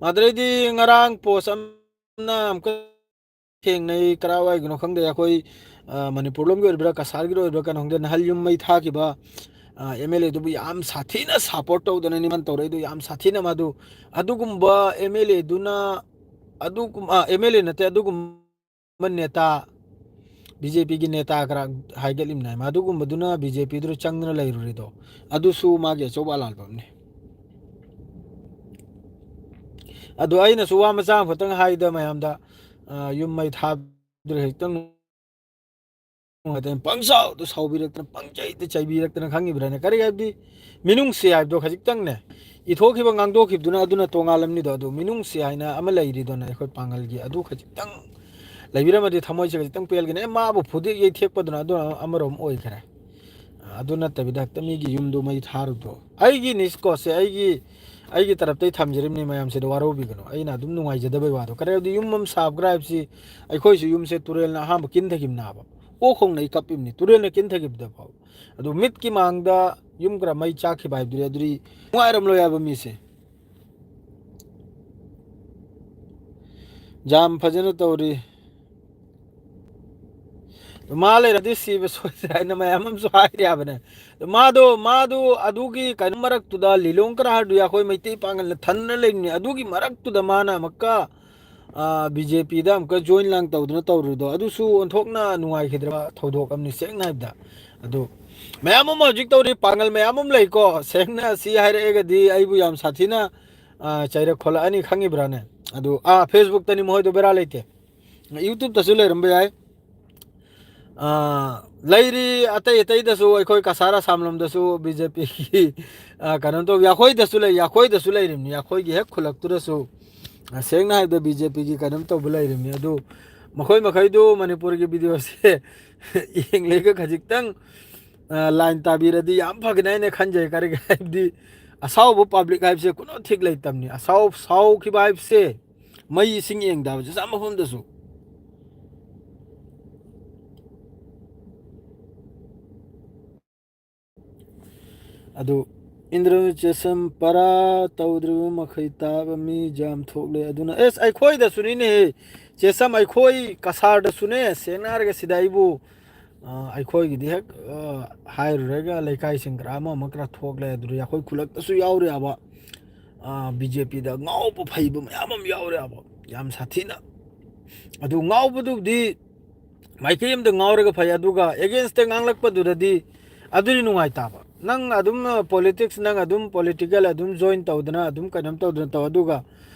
ꯃꯥꯗꯔꯩꯗꯤ ꯉꯔꯥꯡ post ꯑꯃꯅ ꯑꯃꯨꯛꯀ ꯊꯦꯡꯅꯩ, ꯀꯔꯥꯏꯋꯥꯏꯒꯤꯅꯣ ꯈꯪꯗꯦ, ꯑꯩꯈꯣꯏ, ꯑ, ꯃꯅꯤꯄꯨꯔ ꯂꯣꯝꯒꯤ ꯑꯣꯏꯔꯤꯕ꯭ꯔꯥ, ꯀꯁꯥꯔꯒꯤꯗ ꯑꯣꯏꯔꯤꯕ꯭ꯔꯥ, ꯀꯩꯅꯣ ꯈꯪꯗꯦ, ꯅꯍꯜ ꯌꯨꯝ ꯃꯩ ꯊꯥꯈꯤꯕ, ꯑ, M L A ꯗꯨꯕꯨ ꯌꯥꯝ ꯁꯥꯊꯤꯅ support ꯇꯧꯗꯅ ꯅꯤꯃꯟ ꯇꯧꯔꯛꯏꯗꯨ, ꯌꯥꯝ ꯁꯥꯊꯤꯅ ꯃꯗꯨ, ꯑꯗꯨꯒꯨꯝꯕ M L A ꯗꯨꯅ, ꯑꯗꯨꯒꯨꯝ-, ꯑ, M L A ꯅꯠꯇꯦ, ꯑꯗꯨꯒꯨꯝꯕ ꯅꯦꯇꯥ, B J P ꯒꯤ ꯅꯦꯇꯥ ꯈꯔ ꯍꯥꯏꯒꯠꯂꯤꯕꯅꯦ, ꯃꯗꯨꯒꯨꯝꯕꯗꯨꯅ B J P ꯗꯨꯗ ꯆꯪꯗꯅ ꯂꯩꯔꯨꯔꯤꯗꯣ, ꯑꯗꯨꯁꯨ ꯃꯥꯒꯤ ꯑꯆꯧꯕ ꯑꯂꯥꯟꯕ ꯑꯃꯅꯤ꯫ ꯑꯗꯣ ꯑꯩꯅꯁꯨ ꯋꯥ ꯃꯆꯥ ꯑꯃꯈꯛꯇꯪ ꯍꯥꯏꯗ ꯃꯌꯥꯝꯗ, ꯑ, ꯌꯨꯝ ꯃꯩ ꯊꯥꯗ꯭ꯔꯦ, ꯈꯤꯇꯪ ꯅꯨꯡꯉꯥꯏꯇꯅ ꯄꯪꯁꯥꯎꯗ ꯁꯥꯎꯕꯤꯔꯛꯇꯅ, ꯄꯪꯆꯩꯗ ꯆꯩꯕꯤꯔꯛꯇꯅ ꯈꯪꯉꯤꯕ꯭ꯔꯥꯅꯦ? ꯀꯔꯤ ꯍꯥꯏꯕꯗꯤ, ꯃꯤꯅꯨꯡꯁꯤ ꯍꯥꯏꯕꯗꯣ ꯈꯖꯤꯛꯇꯪꯅꯦ, ꯏꯊꯣꯛꯈꯤꯕ ꯉꯥꯡꯗꯣꯛꯈꯤꯕꯗꯨꯅ ꯑꯗꯨꯅ ꯇꯣꯉꯥꯜꯂꯝꯅꯤꯗꯣ, ꯑꯗꯨ ꯃꯤꯅꯨꯡꯁꯤ ꯍꯥꯏꯅ ꯑꯃ ꯂꯩꯔꯤꯗꯣꯅ ꯑꯩꯈꯣꯏ ꯄꯥꯡꯒꯜꯒꯤ, ꯑꯗꯨ ꯈꯖꯤꯛꯇꯪ ꯂꯩꯕꯤꯔꯝꯃꯗꯤ ꯊꯃꯣꯏꯁꯦ ꯈꯖꯤꯛꯇꯪ ꯄꯦꯜꯒꯅꯤ꯫ ꯑꯦ, ꯃꯥꯕꯨ ꯐꯨꯗꯦꯛ ꯌꯩꯊꯦꯛꯄꯗꯨꯅ ꯑꯗꯨꯅ ꯑꯃꯔꯣꯝ ꯑꯣꯏꯈ꯭ꯔꯦ꯫ ꯑꯗꯨ ꯅꯠꯇꯕꯤꯗ ꯍꯦꯛꯇ ꯃꯤꯒꯤ ꯌꯨꯝꯗꯨ ꯃꯩ ꯊꯥꯔꯨꯕꯗꯣ, ꯑꯩꯒꯤ ꯅꯤꯁꯀꯣꯁꯦ, ꯑꯩꯒꯤ, ꯑꯩꯒꯤ ꯇꯔꯞꯇꯩ ꯊꯝꯖꯔꯤꯕꯅꯤ ꯃꯌꯥꯝꯁꯤꯗ, ꯋꯥꯔꯧꯕꯤꯒꯅꯨ꯫ ꯑꯩꯅ ꯑꯗꯨꯝ ꯅꯨꯡꯉꯥꯏꯖꯗꯕꯩ ꯋꯥꯗꯣ, ꯀꯔꯤ ꯍꯥꯏꯕꯗꯤ, ꯌꯨꯝ ꯑꯃ ꯁꯥꯕꯒ꯭ꯔꯥ ꯍꯥꯏꯕꯁꯤ, ꯑꯩꯈꯣꯏꯁꯨ ꯌꯨꯝꯁꯦ ꯇꯨꯔꯦꯜꯅ ꯑꯍꯥꯟꯕ ꯀꯤꯟꯊꯈꯤꯕꯅꯦꯕ, ꯑꯣꯛ ꯈꯣꯡꯅ ꯑꯩ ꯀꯞꯄꯤꯕꯅꯤ ꯇꯨꯔꯦꯜꯅ ꯀꯤꯟꯊꯈꯤꯕꯗ ꯐꯥꯎ꯫ ꯑꯗꯨ ꯃꯤꯠꯀꯤ ꯃꯥꯡꯗ ꯌꯨꯝ ꯈꯔ ꯃꯩ ꯆꯥꯛꯈꯤꯕ ꯍꯥꯏꯕꯗꯨꯗꯤ, ꯑꯗꯨꯗꯤ ꯅꯨꯡꯉꯥꯏꯔꯝꯂꯣꯏ ꯍꯥꯏꯕ ꯃꯤꯁꯦ꯫ ꯖꯥꯝ ꯐꯖꯅ ꯇꯧꯔꯤ꯫ ꯃꯥ ꯂꯩꯔꯗꯤ ꯁꯤꯕ ꯁꯣꯏꯗ꯭ꯔꯦ ꯍꯥꯏꯅ ꯃꯌꯥꯝ ꯑꯃꯁꯨ ꯍꯥꯏꯔꯤ ꯍꯥꯏꯕꯅꯦ꯫ ꯃꯥꯗꯣ, ꯃꯥꯗꯣ ꯑꯗꯨꯒꯤ ꯀꯩꯅꯣ ꯃꯔꯛꯇꯨꯗ, ꯂꯤꯂꯣꯡ ꯀꯔꯥꯔꯗꯨ ꯑꯩꯈꯣꯏ ꯃꯩꯇꯩ ꯄꯥꯡꯒꯜꯅ ꯊꯟꯅ ꯂꯩꯕꯅꯤ꯫ ꯑꯗꯨꯒꯤ ꯃꯔꯛꯇꯨꯗ ꯃꯥꯅ ꯑꯃꯨꯛꯀ, ꯕꯤ ꯖꯦ ꯄꯤꯗ ꯑꯃꯨꯛꯀ ꯖꯣꯏꯟ ꯂꯥꯡ ꯇꯧꯗꯅ ꯇꯧꯔꯨꯔꯤꯗꯣ, ꯑꯗꯨꯁꯨ ꯑꯣꯟꯊꯣꯛꯅ ꯅꯨꯡꯉꯥꯏꯈꯤꯗ꯭ꯔꯕ ꯊꯧꯗꯣꯛ ꯑꯃꯅꯤ, ꯁꯦꯡꯅ ꯍꯥꯏꯕꯗ꯫ ꯑꯗꯨ ꯃꯌꯥꯝ ꯑꯃ ꯍꯧꯖꯤꯛ ꯇꯧꯔꯤ, ꯄꯥꯡꯒꯜ ꯃꯌꯥꯝ ꯑꯃ ꯂꯩꯀꯣ, ꯁꯦꯡꯅ ꯁꯤ ꯍꯥꯏꯔꯛꯑꯒꯗꯤ ꯑꯩꯕꯨ ꯌꯥꯝ ꯁꯥꯊꯤꯅ, ꯑ, ꯆꯩꯔꯛ ꯈꯣꯠꯂꯛꯑꯅꯤ, ꯈꯪꯉꯤꯕ꯭ꯔꯥꯅꯦ? ꯑꯗꯨ, ꯑꯥ, ꯐꯦꯁꯕꯨꯛꯇꯅꯤ, ꯃꯈꯣꯏꯗꯣ ꯕꯦꯔꯥ ꯂꯩꯇꯦ, ꯌꯨꯇ꯭ꯌꯨꯕꯇꯁꯨ ꯂꯩꯔꯝꯕ ꯌꯥꯏ꯫ ꯑ, ꯂꯩꯔꯤ, ꯑꯇꯩ ꯑꯇꯩꯗꯁꯨ, ꯑꯩꯈꯣꯏ ꯀꯁꯥꯔ ꯑꯁꯥꯝ ꯂꯣꯝꯗꯁꯨ ꯕꯤ ꯖꯦ ꯄꯤꯒꯤ, ꯑ, ꯀꯩꯅꯣ ꯇꯧ, ꯌꯥꯈꯣꯏꯗꯁꯨ ꯂꯩ, ꯌꯥꯈꯣꯏꯗꯁꯨ ꯂꯩꯔꯤꯕꯅꯤ, ꯌꯥꯈꯣꯏꯒꯤ ꯍꯦꯛ ꯈꯨꯜꯂꯛꯇꯨꯗꯁꯨ꯫ ꯑ, ꯁꯦꯡꯅ ꯍꯥꯏꯕꯗ ꯕꯤ ꯖꯦ ꯄꯤꯒꯤ ꯀꯩꯅꯣꯝ ꯇꯧꯕ ꯂꯩꯔꯤꯕꯅꯤ꯫ ꯑꯗꯨ ꯃꯈꯣꯏ ꯃꯈꯩꯗꯨ ꯃꯅꯤꯄꯨꯔꯒꯤ ꯚꯤꯗꯤꯑꯣꯁꯦ ꯌꯦꯡꯂꯒ ꯈꯖꯤꯛꯇꯪ, ꯑ, ꯂꯥꯏꯟ ꯇꯥꯕꯤꯔꯗꯤ ꯌꯥꯝ ꯐꯒꯅꯤ ꯍꯥꯏꯅ ꯈꯟꯖꯩ꯫ ꯀꯔꯤꯒꯤ ꯍꯥꯏꯕꯗꯤ ꯑꯁꯥꯎꯕ ꯄꯕ꯭ꯂꯤꯛ ꯍꯥꯏꯕꯁꯦ ꯀꯨꯅꯣ ꯊꯤꯛ ꯂꯩꯇꯕꯅꯤ꯫ ꯑꯁꯥꯎ-, ꯁꯥꯎꯈꯤꯕ ꯍꯥꯏꯕꯁꯦ ꯃꯩ ꯏꯁꯤꯡ ꯌꯦꯡꯗꯕ ꯆꯥꯝ ꯃꯐꯝꯗꯁꯨ꯫ ꯑꯗꯨ ꯏꯟꯗ꯭ꯔ ꯆꯦꯁꯝ ꯄꯔꯥ ꯇꯧꯗ꯭ꯔꯤꯕ ꯃꯈꯩ ꯇꯥꯕ ꯃꯤ ꯌꯥꯝ ꯊꯣꯛꯂꯦ꯫ ꯑꯗꯨꯅ ꯑꯦꯁ, ꯑꯩꯈꯣꯏꯗꯁꯨꯅꯤꯅꯦꯍꯦ ꯆꯦꯁꯝ, ꯑꯩꯈꯣꯏ ꯀꯁꯥꯔꯗꯁꯨꯅꯦ꯫ ꯁꯦꯡꯅ ꯍꯥꯏꯔꯒ ꯁꯤꯗ ꯑꯩꯕꯨ, ꯑ, ꯑꯩꯈꯣꯏꯒꯤꯗꯤ ꯍꯦꯛ, ꯑ, ꯍꯥꯏꯔꯨꯔꯒ ꯂꯩꯀꯥꯏꯁꯤꯡ ꯈꯔ ꯑꯃ ꯑꯃ ꯈꯔ ꯊꯣꯛꯂꯦ꯫ ꯑꯗꯨꯗ ꯑꯩꯈꯣꯏ ꯈꯨꯜꯂꯛꯇꯁꯨ ꯌꯥꯎꯔꯦꯕ꯫ ꯕꯤ ꯖꯦ ꯄꯤꯗ ꯉꯥꯎꯕ ꯐꯩꯕ ꯃꯌꯥꯝ ꯑꯃ ꯌꯥꯎꯔꯦꯕ, ꯌꯥꯝ ꯁꯥꯊꯤꯅ꯫ ꯑꯗꯨ ꯉꯥꯎꯕꯗꯨꯕꯨꯗꯤ ꯃꯥꯏꯀꯩ ꯑꯃꯗ ꯉꯥꯎꯔꯒ ꯐꯩ, ꯑꯗꯨꯒ ꯑꯦꯒꯦꯟꯁꯇ ꯉꯥꯡꯂꯛꯄꯗꯨꯗꯗꯤ ꯑꯗꯨꯗꯤ ꯅꯨꯡꯉꯥꯏꯇꯕ꯫ ꯅꯪ ꯑꯗꯨꯝ, ꯑ, ꯄꯣꯂꯤꯇꯤꯛꯁ, ꯅꯪ ꯑꯗꯨꯝ ꯄꯣꯂꯤꯇꯤꯀꯦꯜ ꯑꯗꯨꯝ ꯖꯣꯏꯟ ꯇꯧꯗꯅ, ꯑꯗꯨꯝ ꯀꯩꯅꯣꯝ ꯇꯧꯗꯅ ꯇꯧ, ꯑꯗꯨꯒ,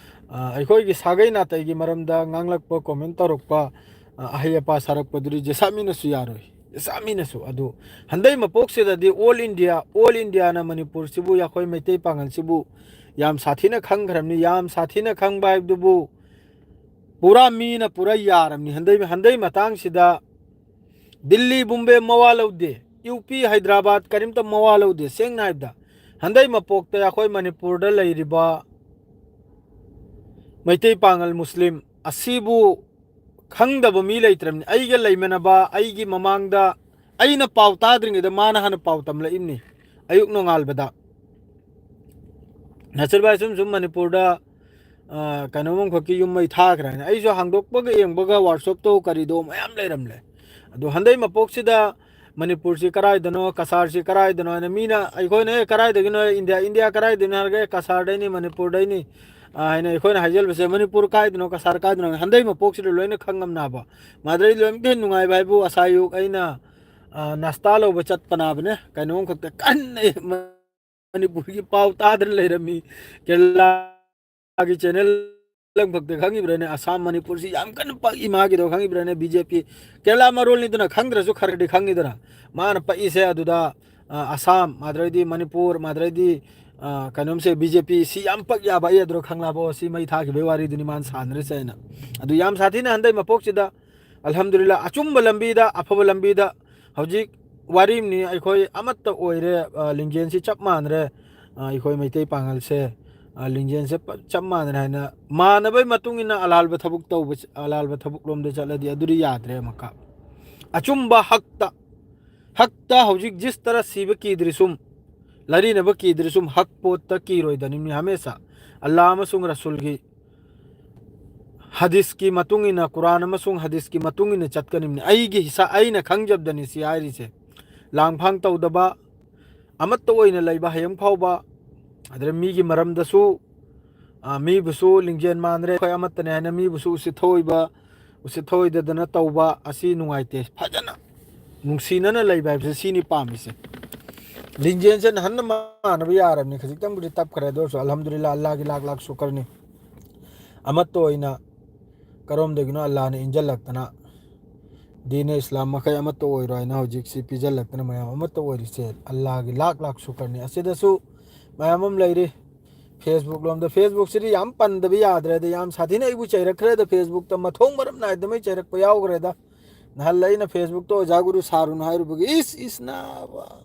ꯑ, ꯑꯩꯈꯣꯏꯒꯤ ꯁꯥꯒꯩ ꯅꯥꯇꯩꯒꯤ ꯃꯔꯝꯗ ꯉꯥꯡꯂꯛꯄ, ꯀꯣꯃꯦꯟ ꯇꯧꯔꯛꯄ, ꯑ, ꯑꯍꯩ ꯑꯄꯥ ꯁꯥꯔꯛꯄꯗꯨꯗꯤ ꯖꯦꯁꯥꯃꯤꯅꯁꯨ ꯌꯥꯔꯣꯏ, ꯖꯦꯁꯥꯃꯤꯅꯁꯨ꯫ ꯑꯗꯨ ꯍꯟꯗꯩ ꯃꯄꯣꯛꯁꯤꯗꯗꯤ ꯑꯣꯜ ꯏꯟꯗꯤꯌꯥ, ꯑꯣꯜ ꯏꯟꯗꯤꯌꯥꯅ ꯃꯅꯤꯄꯨꯔꯁꯤꯕꯨ ꯑꯩꯈꯣꯏ ꯃꯩꯇꯩ ꯄꯥꯉꯜꯁꯤꯕꯨ ꯌꯥꯝ ꯁꯥꯊꯤꯅ ꯈꯪꯈ꯭ꯔꯕꯅꯤ꯫ ꯌꯥꯝ ꯁꯥꯊꯤꯅ ꯈꯪꯕ ꯍꯥꯏꯕꯗꯨꯕꯨ ꯄꯨꯔꯥ ꯃꯤꯅ ꯄꯨꯔꯥ ꯌꯥꯔꯕꯅꯤ꯫ ꯍꯟꯗꯩ, ꯍꯟꯗꯩ ꯃꯇꯥꯡꯁꯤꯗ ꯗꯤꯜꯂꯤ, ꯕꯨꯝꯕꯦ ꯃꯋꯥ ꯂꯧꯗꯦ, ꯌꯨ ꯄꯤ, ꯍꯥꯏꯗ꯭ꯔꯕꯥꯗ ꯀꯔꯤꯝꯇ ꯃꯋꯥ ꯂꯧꯗꯦ꯫ ꯁꯦꯡꯅ ꯍꯥꯏꯕꯗ ꯍꯟꯗꯩ ꯃꯄꯣꯛꯇ ꯑꯩꯈꯣꯏ ꯃꯅꯤꯄꯨꯔꯗ ꯂꯩꯔꯤꯕ ꯃꯩꯇꯩ ꯄꯥꯉꯜ ꯃꯨꯁꯂꯤꯝ ꯑꯁꯤꯕꯨ ꯈꯪꯗꯕ ꯃꯤ ꯂꯩꯇ꯭ꯔꯕꯅꯤ꯫ ꯑꯩꯒ ꯂꯩꯃꯤꯟꯅꯕ, ꯑꯩꯒꯤ ꯃꯃꯥꯡꯗ ꯑꯩꯅ ꯄꯥꯎ ꯇꯥꯗ꯭ꯔꯤꯉꯩꯗ ꯃꯥꯅ ꯍꯥꯟꯅ ꯄꯥꯎ ꯇꯝꯂꯛꯏꯕꯅꯤ ꯑꯌꯨꯛ ꯅꯣꯡꯉꯥꯜꯕꯗ꯫ ꯅꯁꯤꯔ ꯚꯥꯏ, ꯁꯨꯝ ꯁꯨꯝ ꯃꯅꯤꯄꯨꯔꯗ, ꯑ, ꯀꯩꯅꯣꯝ ꯑꯃꯈꯛꯀꯤ ꯌꯨꯝ ꯃꯩ ꯊꯥꯈ꯭ꯔꯦ ꯍꯥꯏꯅ ꯑꯩꯁꯨ ꯍꯥꯡꯗꯣꯛꯄꯒ ꯌꯦꯡꯕꯒ ꯋꯥꯔꯛꯁꯣꯞꯇꯣ ꯀꯔꯤꯗꯣ ꯃꯌꯥꯝ ꯂꯩꯔꯝꯂꯦ꯫ ꯑꯗꯣ ꯍꯟꯗꯩ ꯃꯄꯣꯛꯁꯤꯗ ꯃꯅꯤꯄꯨꯔꯁꯤ ꯀꯔꯥꯏꯗꯅꯣ, ꯀꯁꯥꯔꯁꯤ ꯀꯔꯥꯏꯗꯅꯣ ꯍꯥꯏꯅ ꯃꯤꯅ, ꯑꯩꯈꯣꯏꯅ, "ꯑꯦ, ꯀꯔꯥꯏꯗꯒꯤꯅꯣ ꯏꯟꯗꯤꯌꯥ, ꯏꯟꯗꯤꯌꯥ ꯀꯔꯥꯏꯗꯒꯤꯅꯣ?" ꯍꯥꯏꯔꯒ, "ꯑꯦ, ꯀꯁꯥꯔꯗꯩꯅꯤ, ꯃꯅꯤꯄꯨꯔꯗꯩꯅꯤ, ꯑ, ꯍꯥꯏꯅ ꯑꯩꯈꯣꯏꯅ ꯍꯥꯏꯖꯜꯕꯁꯦ, ꯃꯅꯤꯄꯨꯔ ꯀꯥꯏꯗꯅꯣ, ꯀꯁꯥꯔ ꯀꯥꯏꯗꯅꯣ, ꯍꯟꯗꯩ ꯃꯄꯣꯛꯁꯤꯗ ꯂꯣꯏꯅ ꯈꯪꯉꯝꯅꯕ꯫ ꯃꯥꯗ꯭ꯔꯩ ꯂꯣꯏꯅ ꯍꯦꯟꯅ ꯅꯨꯡꯉꯥꯏꯕ ꯍꯥꯏꯕꯨ, ꯑꯁꯥꯌꯨꯛ ꯑꯩꯅ, ꯑ, ꯅꯥꯁꯇꯥ ꯂꯧꯕ ꯆꯠꯄꯅꯥꯕꯅꯦ, ꯀꯩꯅꯣꯝ ꯈꯛꯇ ꯀꯟꯅ ꯃꯅꯤꯄꯨꯔꯒꯤ ꯄꯥꯎ ꯇꯥꯗꯅ ꯂꯩꯔꯝꯃꯤ꯫ ꯀꯦꯔꯂꯥꯒꯤ ꯆꯦꯅꯦꯜ ꯑꯃꯈꯛꯇ ꯈꯪꯉꯤꯕ꯭ꯔꯥꯅꯦ? ꯑꯁꯥꯝ, ꯃꯅꯤꯄꯨꯔꯁꯤ ꯌꯥꯝ ꯀꯟꯅ ꯄꯛꯏ ꯃꯥꯒꯤꯗꯣ ꯈꯪꯉꯤꯕ꯭ꯔꯥꯅꯦ? ꯕꯤ ꯖꯦ ꯄꯤ, ꯀꯦꯔꯂꯥ ꯃꯔꯣꯜꯅꯤꯗꯅ, ꯈꯪꯗ꯭ꯔꯁꯨ ꯈꯔꯗꯤ ꯈꯪꯉꯤꯗꯅ꯫ ꯃꯥꯅ ꯄꯛꯏꯁꯦ ꯑꯗꯨꯗ, ꯑ, ꯑꯁꯥꯝ, ꯃꯥꯗ꯭ꯔꯩꯗꯤ ꯃꯅꯤꯄꯨꯔ, ꯃꯥꯗ꯭ꯔꯩꯗꯤ, ꯑ, ꯀꯩꯅꯣꯝꯁꯦ, ꯕꯤ ꯖꯦ ꯄꯤ ꯁꯤ ꯌꯥꯝ ꯄꯛ ꯌꯥꯕ ꯑꯩ ꯑꯗꯨꯗ ꯈꯪꯂꯕ, ꯑꯣ, ꯁꯤ ꯃꯩ ꯊꯥꯈꯤꯕꯒꯤ ꯋꯥꯔꯤꯗꯨꯅꯤ ꯃꯥꯅ ꯁꯥꯟꯅꯔꯤꯁꯦ ꯍꯥꯏꯅ꯫ ꯑꯗꯨ ꯌꯥꯝ ꯁꯥꯊꯤꯅ ꯍꯟꯗꯩ ꯃꯄꯣꯛꯁꯤꯗ, ꯑꯜꯍꯝꯗꯨꯂꯤꯜꯂꯥ, ꯑꯆꯨꯝꯕ ꯂꯝꯕꯤꯗ, ꯑꯐꯕ ꯂꯝꯕꯤꯗ ꯍꯧꯖꯤꯛ ꯋꯥꯔꯤꯝꯅꯤ꯫ ꯑꯩꯈꯣꯏ ꯑꯃꯠꯇ ꯑꯣꯏꯔꯦ, ꯑ, ꯂꯤꯡꯖꯦꯜꯁꯤ ꯆꯞ ꯃꯥꯟꯅꯔꯦ꯫ ꯑ, ꯑꯩꯈꯣꯏ ꯃꯩꯇꯩ ꯄꯥꯉꯜꯁꯦ, ꯑ, ꯂꯤꯡꯖꯦꯜꯁꯦ ꯄ-, ꯆꯞ ꯃꯥꯟꯅꯔꯦ ꯍꯥꯏꯅ ꯃꯥꯟꯅꯕꯩ ꯃꯇꯨꯡ ꯏꯟꯅ ꯑꯂꯥꯜꯕ ꯊꯕꯛ ꯇꯧꯕ, ꯑꯂꯥꯜꯕ ꯊꯕꯛ ꯂꯣꯝꯗ ꯆꯠꯂꯗꯤ ꯑꯗꯨꯗꯤ ꯌꯥꯗ꯭ꯔꯦ ꯑꯃꯨꯛꯀ꯫ ꯑꯆꯨꯝꯕ ꯍꯛꯇ, ꯍꯛꯇ ꯍꯧꯖꯤꯛ ꯖꯤꯁ ꯇꯔꯥ ꯁꯤꯕ ꯀꯤꯗ꯭ꯔꯤ ꯁꯨꯝ, ꯂꯥꯔꯤꯅꯕ ꯀꯤꯗ꯭ꯔꯤ ꯁꯨꯝ, ꯍꯛ ꯄꯣꯠꯇ ꯀꯤꯔꯣꯏꯗꯅꯤꯝꯅꯤ ꯍꯃꯦꯁꯥ꯫ ꯑꯜꯂꯥ ꯑꯃꯁꯨꯡ ꯔꯁꯨꯜꯒꯤ ꯍꯗꯤꯁꯀꯤ ꯃꯇꯨꯡ ꯏꯟꯅ, ꯀꯨꯔꯥꯟ ꯑꯃꯁꯨꯡ ꯍꯗꯤꯁꯀꯤ ꯃꯇꯨꯡ ꯏꯟꯅ ꯆꯠꯀꯅꯤꯕꯅꯤ꯫ ꯑꯩꯒꯤ ꯍꯤꯁꯥ-, ꯑꯩꯅ ꯈꯪꯖꯕꯗꯅꯤ ꯁꯤ ꯍꯥꯏꯔꯤꯁꯦ꯫ ꯂꯥꯡꯐꯥꯡ ꯇꯧꯗꯕ, ꯑꯃꯠꯇ ꯑꯣꯏꯅ ꯂꯩꯕ ꯍꯌꯦꯡ ꯐꯥꯎꯕ, ꯑꯗꯨꯗ ꯃꯤꯒꯤ ꯃꯔꯝꯗꯁꯨ, ꯑ, ꯃꯤꯕꯨꯁꯨ ꯂꯤꯡꯖꯦꯜ ꯃꯥꯟꯗ꯭ꯔꯦ, ꯑꯩꯈꯣꯏ ꯑꯃꯠꯇꯅꯦ ꯍꯥꯏꯅ ꯃꯤꯕꯨꯁꯨ ꯎꯁꯤꯠ ꯊꯑꯣꯏꯕ, ꯎꯁꯤꯠ ꯊꯑꯣꯏꯗꯗꯅ ꯇꯧꯕ ꯑꯁꯤ ꯅꯨꯡꯉꯥꯏꯇꯦ꯫ ꯐꯖꯅ ꯅꯨꯡꯁꯤꯅꯅ ꯂꯩꯕ ꯍꯥꯏꯕꯁꯦ ꯁꯤꯅꯤ ꯄꯥꯝꯃꯤꯁꯦ꯫ ꯂꯤꯡꯖꯦꯜꯁꯦ ꯅꯍꯥꯟꯅ ꯃꯥꯟꯅꯕ ꯌꯥꯔꯕꯅꯤ, ꯈꯖꯤꯛꯇꯪꯕꯨꯗꯤ ꯇꯞꯈ꯭ꯔꯦ, ꯑꯗꯨ ꯑꯣꯏꯔꯁꯨ ꯑꯜꯍꯝꯗꯨꯂꯤꯜꯂꯥ, ꯑꯜꯂꯥꯒꯤ ꯂꯥꯛ ꯂꯥꯛ ꯁꯨꯀꯔꯅꯤ꯫ ꯑꯃꯠꯇ ꯑꯣꯏꯅ ꯀꯔꯣꯝꯗꯒꯤꯅꯣ ꯑꯜꯂꯥꯅ ꯏꯟꯖꯜꯂꯛꯇꯅ ꯗꯤꯅꯦ ꯏꯁꯂꯥꯝ ꯃꯈꯩ ꯑꯃꯠꯇ ꯑꯣꯏꯔꯣ ꯍꯥꯏꯅ ꯍꯧꯖꯤꯛꯁꯤ ꯄꯤꯖꯜꯂꯛꯇꯅ ꯃꯌꯥꯝ ꯑꯃꯠꯇ ꯑꯣꯏꯔꯤꯁꯦ ꯑꯜꯂꯥꯒꯤ ꯂꯥꯛ ꯂꯥꯛ ꯁꯨꯀꯔꯅꯤ꯫ ꯑꯁꯤꯗꯁꯨ ꯃꯌꯥꯝ ꯑꯃ ꯂꯩꯔꯤ꯫ Facebook ꯂꯣꯝꯗ, Facebook ꯁꯤꯗꯤ ꯌꯥꯝ ꯄꯟꯗꯕ ꯌꯥꯗ꯭ꯔꯦꯗ, ꯌꯥꯝ ꯁꯥꯊꯤꯅ ꯑꯩꯕꯨ ꯆꯩꯔꯛꯈ꯭ꯔꯦꯗ, Facebook ꯇ ꯃꯊꯣꯡ ꯃꯔꯝ ꯅꯥꯏꯗꯃꯩ ꯆꯩꯔꯛꯄ ꯌꯥꯎꯈ꯭ꯔꯦꯗ꯫ ꯅꯍꯥꯟ ꯑꯩꯅ Facebook ꯇ ꯑꯣꯖꯥ ꯒꯨꯔꯨ ꯁꯥꯔꯨꯅꯨ ꯍꯥꯏꯔꯨꯕꯒꯤ, ꯏꯁ, ꯏꯁ ꯅꯥꯕ꯫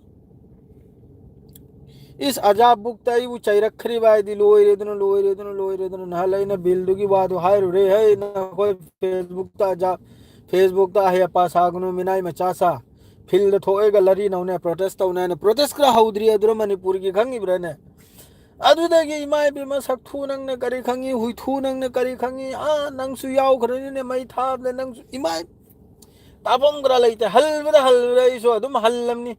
ꯏꯁ, ꯑꯖꯥꯕꯨꯛꯇ ꯑꯩꯕꯨ ꯆꯩꯔꯛꯈ꯭ꯔꯤꯕ ꯍꯥꯏꯗꯤ ꯂꯣꯏꯔꯦꯗꯅ, ꯂꯣꯏꯔꯦꯗꯅ, ꯂꯣꯏꯔꯦꯗꯅ꯫ ꯅꯍꯥꯟ ꯑꯩꯅ ꯕꯤꯜꯗꯨꯒꯤ ꯋꯥꯗꯣ ꯍꯥꯏꯔꯨꯔꯦ꯫ ꯍꯦ, ꯅꯈꯣꯏ Facebook ꯇ ꯑꯖꯥ-, Facebook ꯇ ꯑꯍꯩ ꯑꯄꯥ ꯁꯥꯒꯅꯨ, ꯃꯤꯅꯥꯏ ꯃꯆꯥ ꯁꯥ꯫ Field ꯊꯣꯛꯑꯒ ꯂꯔꯤ ꯅꯧꯅꯦ, protest ꯇꯧꯅꯦ ꯍꯥꯏꯅ꯫ Protest ꯈꯔ ꯍꯧꯗ꯭ꯔꯤ ꯑꯗꯨꯔ ꯃꯅꯤꯄꯨꯔꯒꯤ, ꯈꯪꯉꯤꯕ꯭ꯔꯥꯅꯦ? ꯑꯗꯨꯗꯒꯤ ꯏꯃꯥ ꯏꯕꯦꯝꯃ, ꯁꯛꯊꯨ ꯅꯪꯅ ꯀꯔꯤ ꯈꯪꯉꯤ, ꯍꯨꯏꯊꯨ ꯅꯪꯅ ꯀꯔꯤ ꯈꯪꯉꯤ, ꯑꯥ, ꯅꯪꯁꯨ ꯌꯥꯎꯈ꯭ꯔꯅꯤꯅꯦ ꯃꯩ ꯊꯥꯕꯗ, ꯅꯪꯁꯨ꯫ ꯏꯃꯥ, ꯇꯥꯐꯝ ꯈꯔ ꯂꯩꯇꯦ, ꯍꯜꯕꯗ ꯍꯜꯕꯗ ꯑꯩꯁꯨ ꯑꯗꯨꯝ ꯍꯜꯂꯝꯅꯤ꯫